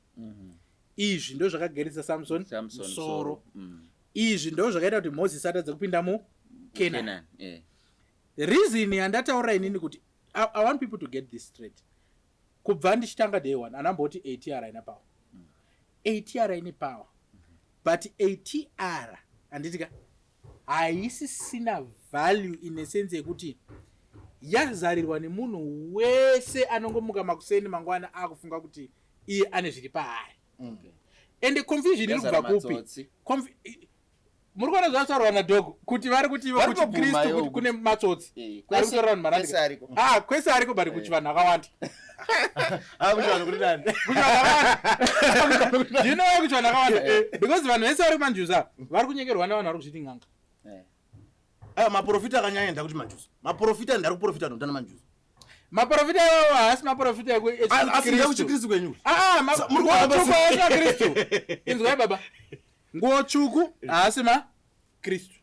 izvi ndo zvakageresa Samson Samson musoro, soro. Izvi ndo zvakaita kuti Moses atadze kupinda muCanaan. Canaan, eh. Reason yandataura inini kuti I want people to get this straight, kubva ndichitanga day one anamboti ATR haina power. ATR ine power, but ATR, handiti ka, haisisina value in a sense yekuti yazarirwa nemunhu wese anongomuka makuseni mangwana akufunga kuti iye ane zviri paari. Ende confusion iri Yazara kubva kupi? matsotsi. Muri kuona zvataurwa nadhogo kuti vari kuti ivo Vari kuti kutobvuma Kristu ivo kuti kune matsotsi. Eh, Vari kutaura vanhu kwese marandi. ariko. Ah, kwese ariko, but kuchivanhu akawanda. Ah, kuchivanhu kuri nani? Kuchivanhu akawanda. Do you know why kuchivanhu akawanda? Because vanhu vese vari kumanjuza vari kunyengerwa nevanhu vari kuzviti n'anga. Aya maprofita akanyanya ndakuti manjuzu. Maprofita ndari kuprofita ndotana manjuzu. Maprofita iwawo haasi maprofita Asi ndekuchikristu kwenyu. Ah, Muri kuona nguo tsvuku haasi makristu. Inzwai baba, nguo tsvuku haasi makristu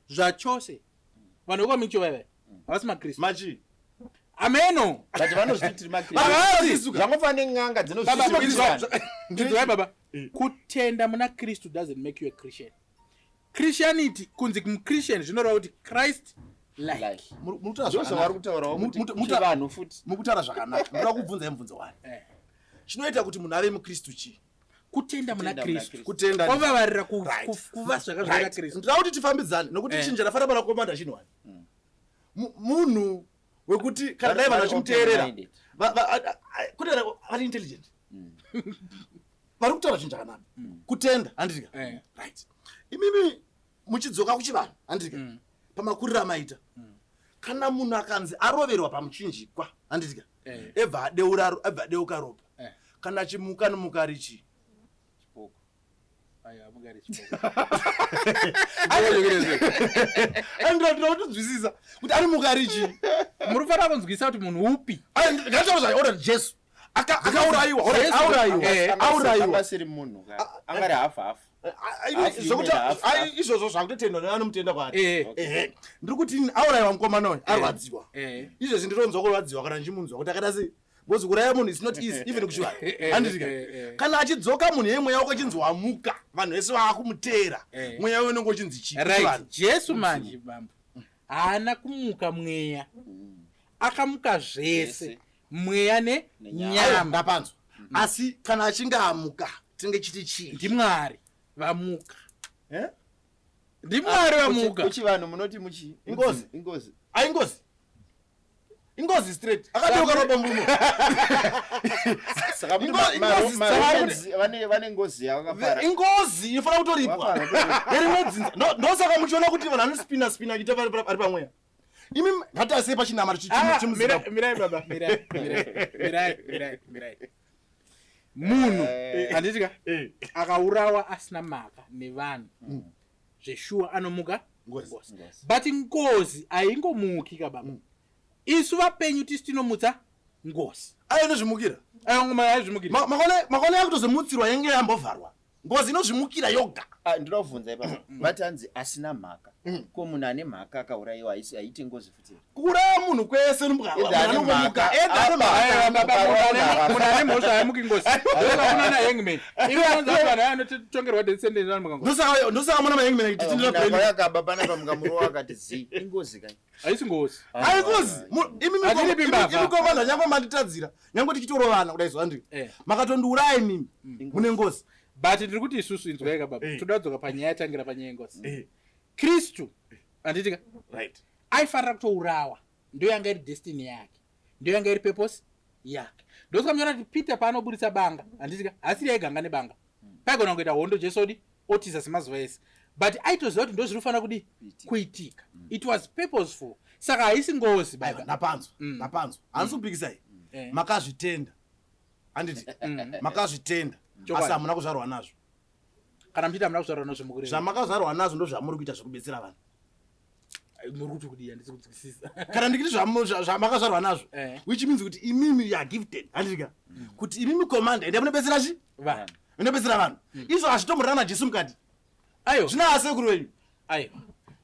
zvachose. Vanhu vekwamicho vaivai havasi makristu. Machi. Ameno. But vanozviti tiri maKristu. Havasi. Zvangofanana nen'anga Baba, dzinozviti inzwai baba, kutenda muna Kristu doesn't make you a Christian. Christianity, kunzi muchristian zvinoreva kuti Christ like. Like. Muri kutaura Ndozvavari zvakanaka. kutaurawo kuti chivanhu futi. Mukutaura zvakanaka. Ndoda kubvunza mubvunzo wani. Chinoita kuti munhu ave mukristu chii? Kutenda muna Kutenda muna Kristu. Kristu. Kutenda. Ovavarira Right. kuva zvakazvaka Kristu. Ndoda kuti tifambidzane nokuti chinhu chandafanira pana komanda chinhu wani. Munhu wekuti kana dai vanhu Vari vachimuteerera open-minded. kuti vari intelligent, vari kutaura chinhu chakanaka, kutenda, handiti ka? Right, imimi muchidzoka kuchivanhu, handiti ka, pamakuriro amaita, kana munhu akanzi aroverwa pamuchinjikwa, handiti ka, ebva adeura, ebva adeuka ropa, kana achimuka nomuka richi Chipoko. Aiwa, mugari chipoko. Andinoda kutonzwisisa kuti ari muka richi. Muri kufanira kunzwisa kuti munhu upi. Ngataura Jesu akaurayiwa, Jesu. aurayiwa, aurayiwa. Angasiri munhu ka. Angari half half. Half Zvokuti human, half- half. izvozvo zvakutotendwa nevanomutenda kwaari. Ehe, ndiri kuti ini aurayiwa mukomana uyu arwadziwa. Izvezvi ndironzwa kurwadziwa kana ndichimunzwa kuti akaita sei, because kuraya munhu is not easy even kuchivanhu, handiti ka? Kana achidzoka munhu yemweya mweya wako achinzi wamuka, vanhu vese vaakumuteera, mweya uyu unenge uchinzi chii Right, kuchivanhu? Jesu manje bambo haana kumuka mweya, akamuka zvese, Zvese. mweya Nenyama. Aiwa, nenyama. ndapanzwa, asi kana achinge amuka tinenge chiti chii? NdiMwari vamuka. Eh? NdiMwari vamuka. Kuchivanhu munoti muchi Ingozi. Ingozi. Aingozi, ingozi straight, akadeuka ropa murume. Saka kuti Ingozi Romans vane ngozi yavakapara. Ingozi inofanira kutoripwa. Vafana kutoripwa. Nerimwe dzinza. Ndosaka muchiona kuti vanhu vanospina spina achiita vari pamweya. Imi ngatasei pachinamaro Ah, chemuZimbabwe. mirai baba, mirai, mirai, mirai, mirai, mirai. Munhu, handiti ka, akaurawa asina mhaka nevanhu, zveshuwa anomuka Ngozi. ngozi. But ngozi haingomuki ka baba. Isu vapenyu tisu tinomutsa ngozi. Ayo inozvimukira. Ayo ngoma haizvimukiri. Makaona yakutozomutsirwa yenge yambovharwa. Ngozi inozvimukira yoga. Ah, ndinoda kubvunza ipapo. Vati hanzi asina mhaka. Ko munhu ane mhaka akaurayiwa haiti ngozi futi here? Kuuraya munhu kwese Either ane unomuka mhaka, ega ane apa. mhaka. Aiwa baba, munhu ane mhosva haimuki ngozi. Ndokunana hangman. Ivo vanonzi vanhu aya anotongerwa death sentence vanomuka ngozi. Ndosaka muna mahangman Aiwa, achitindira munhu brain. akauya akaba panapa mukamurowa akati zii. Ingozi kai. Haisi ngozi. Aingozi. Hatiripi mbavha. Imi komanda nyange manditadzira, nyange tichitorovana kudai zuva ndiri. Makatondiuraya imimi. Mune ngozi. But ndiri kuti isusu, inzwai ka baba, toda kudzoka panyaya yatangira panyaya yengozi. Kristu, handiti ka, aifanira kutourawa. Ndo yanga iri destiny yake, ndo yanga iri purpose yake. Ndosaka muchiona kuti Peter paanoburitsa banga, handitika, haasiri aiganga nebanga. Paigona kungoita hondo Jesu odi otiza semazuva ese. But aitoziva kuti ndozviri kufanira kudii? Kuitika. It was purposeful. Saka haisi ngozi Aiwa, baba. ndapanzwa ndapanzwa handisi kupikisai. Makazvitenda, handiti? Makazvitenda, Chokwadi. asi hamuna kuzvarwa nazvo. Kana muchiti hamuna kuzvarwa nazvo, mukureva? Zvamakazvarwa nazvo ndo zvamuri kuita zvekubetsera vanhu. Muri kuti kudii? Handisi kunzwisisa. Kana ndikiti zvamakazvarwa nazvo, which means kuti imimi you are gifted, handitika, kuti imimi commander ende munobetsera chi? Vanhu. Munobetsera vanhu. Izvo hazvitomborana naJesu mukati. Aiwa. Zvina asekuru venyu. Aiwa,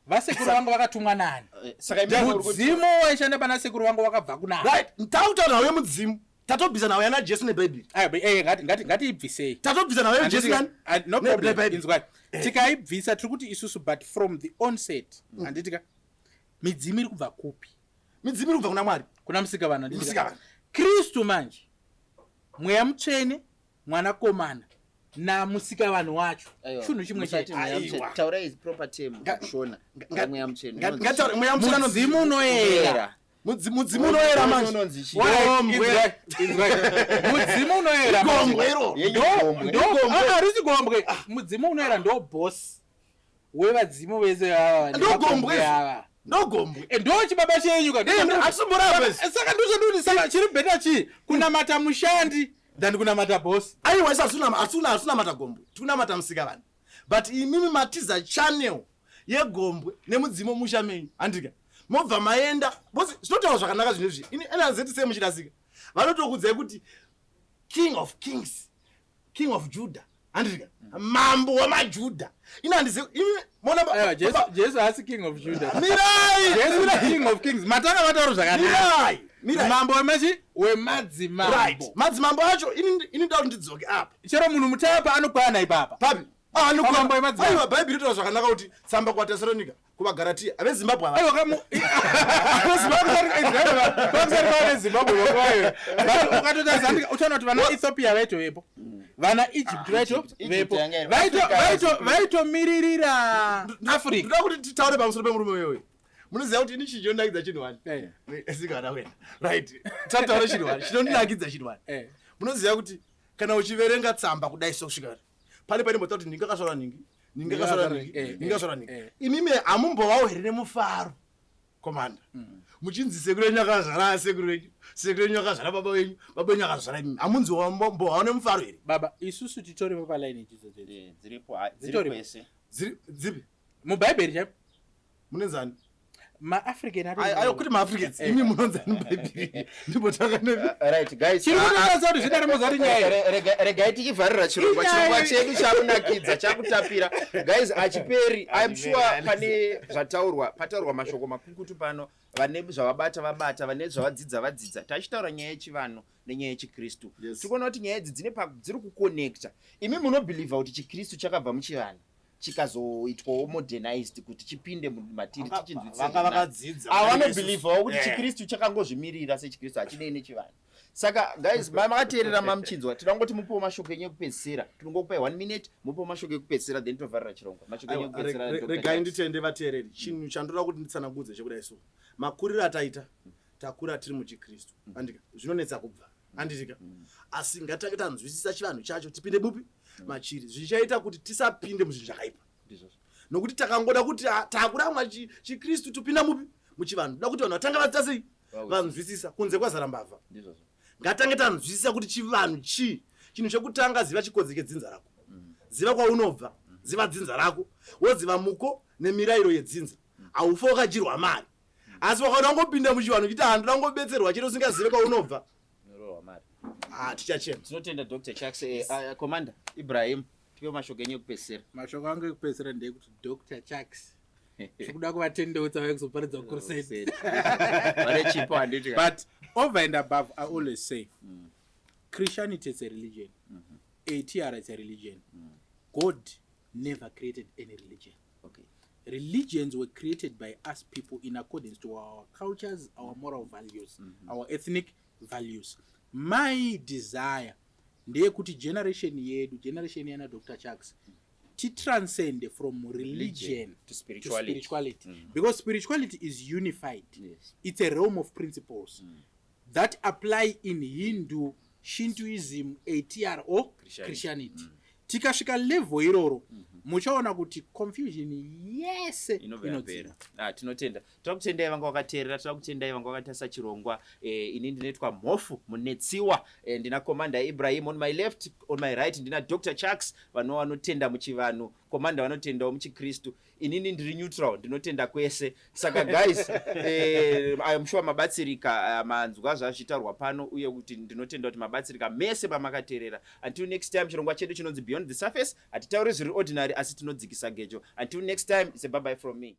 vasekuru vangu vakatumwa nani? Saka imimi muri kuti Mudzimu waishanda pana sekuru vangu wakabva kunani? Right, takutaura nhau yemudzimu, tatobvisa nhau yana Jesu nebhaibheri. Aiwa, ngatiibvisei. Tatobvisa nhau yeJesu nani? No problem. Nebhaibheri. Inzwai, tikaibvisa, tiri kuti isusu, but from the onset, handitika, midzimu iri kubva kupi? Midzimu iri kubva kuna Mwari. Kuna Musikavanhu, handitika? Musikavanhu. Kristu manje, Mweya Mutsvene, Mwanakomana naMusikavanhu wacho, Aiwa, chinhu chimwe musati chete. Mweya Mutsvene. Aiwa. Taurai proper term kuShona. Mweya Mutsvene. Ngataure Mweya Mutsvene Mudzimu unoyera. Mudzimu unoyera manje. Unonzi chii? Gombwe. Inzwai, inzwai. Mudzimu unoyera manje. Gombwe iro. Yenyu gombwe. Ah, harisi gombwe. Mudzimu unoyera ndo boss wevadzimu vese ava. Ndo gombwe Nemagombwe izvo. ava. Ndo gombwe. Ndo chibaba chenyu ka. Hatisumboramba izvi. Saka ndozvandikuti, saka chiri better chii, kunamata mushandi than kunamata boss? Aiwa, isi hatinamata gombwe, tikunamata Musika vanhu, but imimi matiza channel yegombwe nemudzimu musha menyu, handika? Mobva maenda because zvinotaura zvakanaka zvinhu izvi. Ini enazeti sei muchirasika, vanotokudzai kuti King of Kings, King of Judah, handika? Mambo wamaJudha. Ini handizi imi mona Aiwa, Jesu haasi King of Judah. Mirai. Jesu ndi King of Kings. Matanga vataura zvakanaka. Mirai, mirai. Mambo wemachi wemadzimambo. Right, madzimambo acho, ini ndoda kuti ndidzoke apa. Chero munhu mutapa anokwana ipapa. Papi? Pamambo emadzimambo. Aiwa, Bhaibheri rinotaura zvakanaka kuti tsamba kuvaTesaronika, kuvaGaratiya, aveZimbabwe ava. Aiwa, kamu pamusari pane Zimbabwe vakwayo, ukatotarisa uchaona kuti vana Ethiopia vaitovepo, vana Egypt vaitovepo. Egypt yanga iri- Africa Vaitomiririra Africa. Ndoda kuti titaure pamusoro pemurume uyoyo. Munoziva kuti ini chinhu chinondinakidza chinhu wani? Sikana kuenda right, tataura chinhu wani chinondinakidza, chinhu wani. Munoziva kuti kana uchiverenga tsamba kudai, sokusvika pane painombota kuti ningi akasvara ningi, ningi akasvara ningi, ningi akasvara ningi. Imimi hamumbovawo here nemufaro, commander, muchinzi sekuru venyu akazvara sekuru venyu, sekuru venyu akazvara baba venyu, baba venyu akazvara imimi? Hamunzi mbovawo nemufaro here? Baba, isusu titoripo palaini idzidzo dzedu. Dziripo, dziri Dzitoripo. kwese. Dzipi? Mubhaibheri chaipo. Munenzani? MaAfrican. Ayo kuti maAfricans, imi munonzani mubhaibheri? Ndimbotanga nemi. Right guys. Chiri kutotarisa kuti zvidare mozati nyaya. Regai tichivharira chirongwa. Inyaya Chirongwa chedu chakunakidza, chakutapira guys, achiperi. I'm sure pane zvataurwa, pataurwa mashoko makukutu pano. Vane zvavabata vabata, vane zvavadzidza vadzidza. Tachitaura nyaya yechivanhu nenyaya yechiKristu. Tikuona kuti nyaya idzi dzine dziri kuconnecta. Imi munobhilivha kuti chiKristu chakabva muchivanhu, chikazoitwawo modernized kuti chipinde matiri, tichinzwisisa? Vanga vakadzidza. Avanobhilivhawo kuti chiKristu chakangozvimirira sechiKristu, hachinei nechivanhu. Saka guys, makateerera, mamuchinzwa. Tinoda kungoti mupewo mashoko enyu ekupedzisira. Tinongokupai one minute, mupewo mashoko ekupedzisira, then tovharira chirongwa. Mashoko enyu Aiwa, ekupedzisira, Dr. regai Charles. nditende vateereri. Chinhu chandoda kuti nditsanangudze chekudai, so makuriro ataita, takura tiri muchiKristu, andika? Zvinonetsa kubva, anditika? Asi ngatange tanzwisisa chivanhu chacho, tipinde bupi machiri, zvichaita kuti tisapinde muzvinhu zvakaipa. Ndizvozvo. Nokuti takangoda kuti takuramwa chiKristu, topinda mupi? Muchivanhu. Toda kuti vanhu vatanga vadzidza sei? Vanzwisisa. Kunze kwazara mbavha. Ndizvozvo. Ngatange tanzwisisa kuti chivanhu chii. Chinhu chekutanga, ziva chikodzi chedzinza rako, ziva kwaunobva, ziva dzinza rako, woziva muko nemirayiro yedzinza, haufa wakadyirwa mari. Asi wakaona ungopinda muchivanhu uchiti handoda ngobetserwa chete, usingazive kwaunobva, Unorohwa mari. Ah, tichachema. Tinotenda, Dr Chucks. Commander Ibrahim, tipe mashoko enyu ekupedzisira. Mashoko angu ekupedzisira ndeyekuti Dr Chucks, tikuda kuvatendeutsa vaya kuzoparidza crusade. Vane chipo, handiti? But over and above, I always say Christianity is a religion, ATR is a religion. God never created any religion. Religions were created by us people in accordance to our cultures, our moral values, our ethnic values. My desire ndeyekuti generation yedu, generation yana Dr Chucks, titranscend from religion to to spirituality. spirituality, because spirituality is unified. It's a realm of principles that apply in Hindu, Shintoism, ATR or Christianity. Christianity. Tikasvika level iroro, muchaona kuti confusion yese inobva inodzima. yapera. Ah, tinotenda, toda kutendai vanga vakateerera, toda kutendai vanga vakatarisa chirongwa. Ini ndinoitwa Mhofu Munetsiwa. Ndina Commander Ibrahim on my left, on my right ndina Dr Chucks, vanova vanotenda muchivanhu, Commander vanotendawo muchiKristu. Inini ndiri neutral, ndinotenda kwese. Saka guys, I'm sure mabatsirika, manzwa zvazvitaurwa pano, uye kuti ndinotenda kuti mabatsirika mese pamakateerera. Until next time, chirongwa chedu chinonzi Beyond the Surface. Hatitauri zviri ordinary, asi tinodzikisa gejo. Until next time, it's a bye bye from me.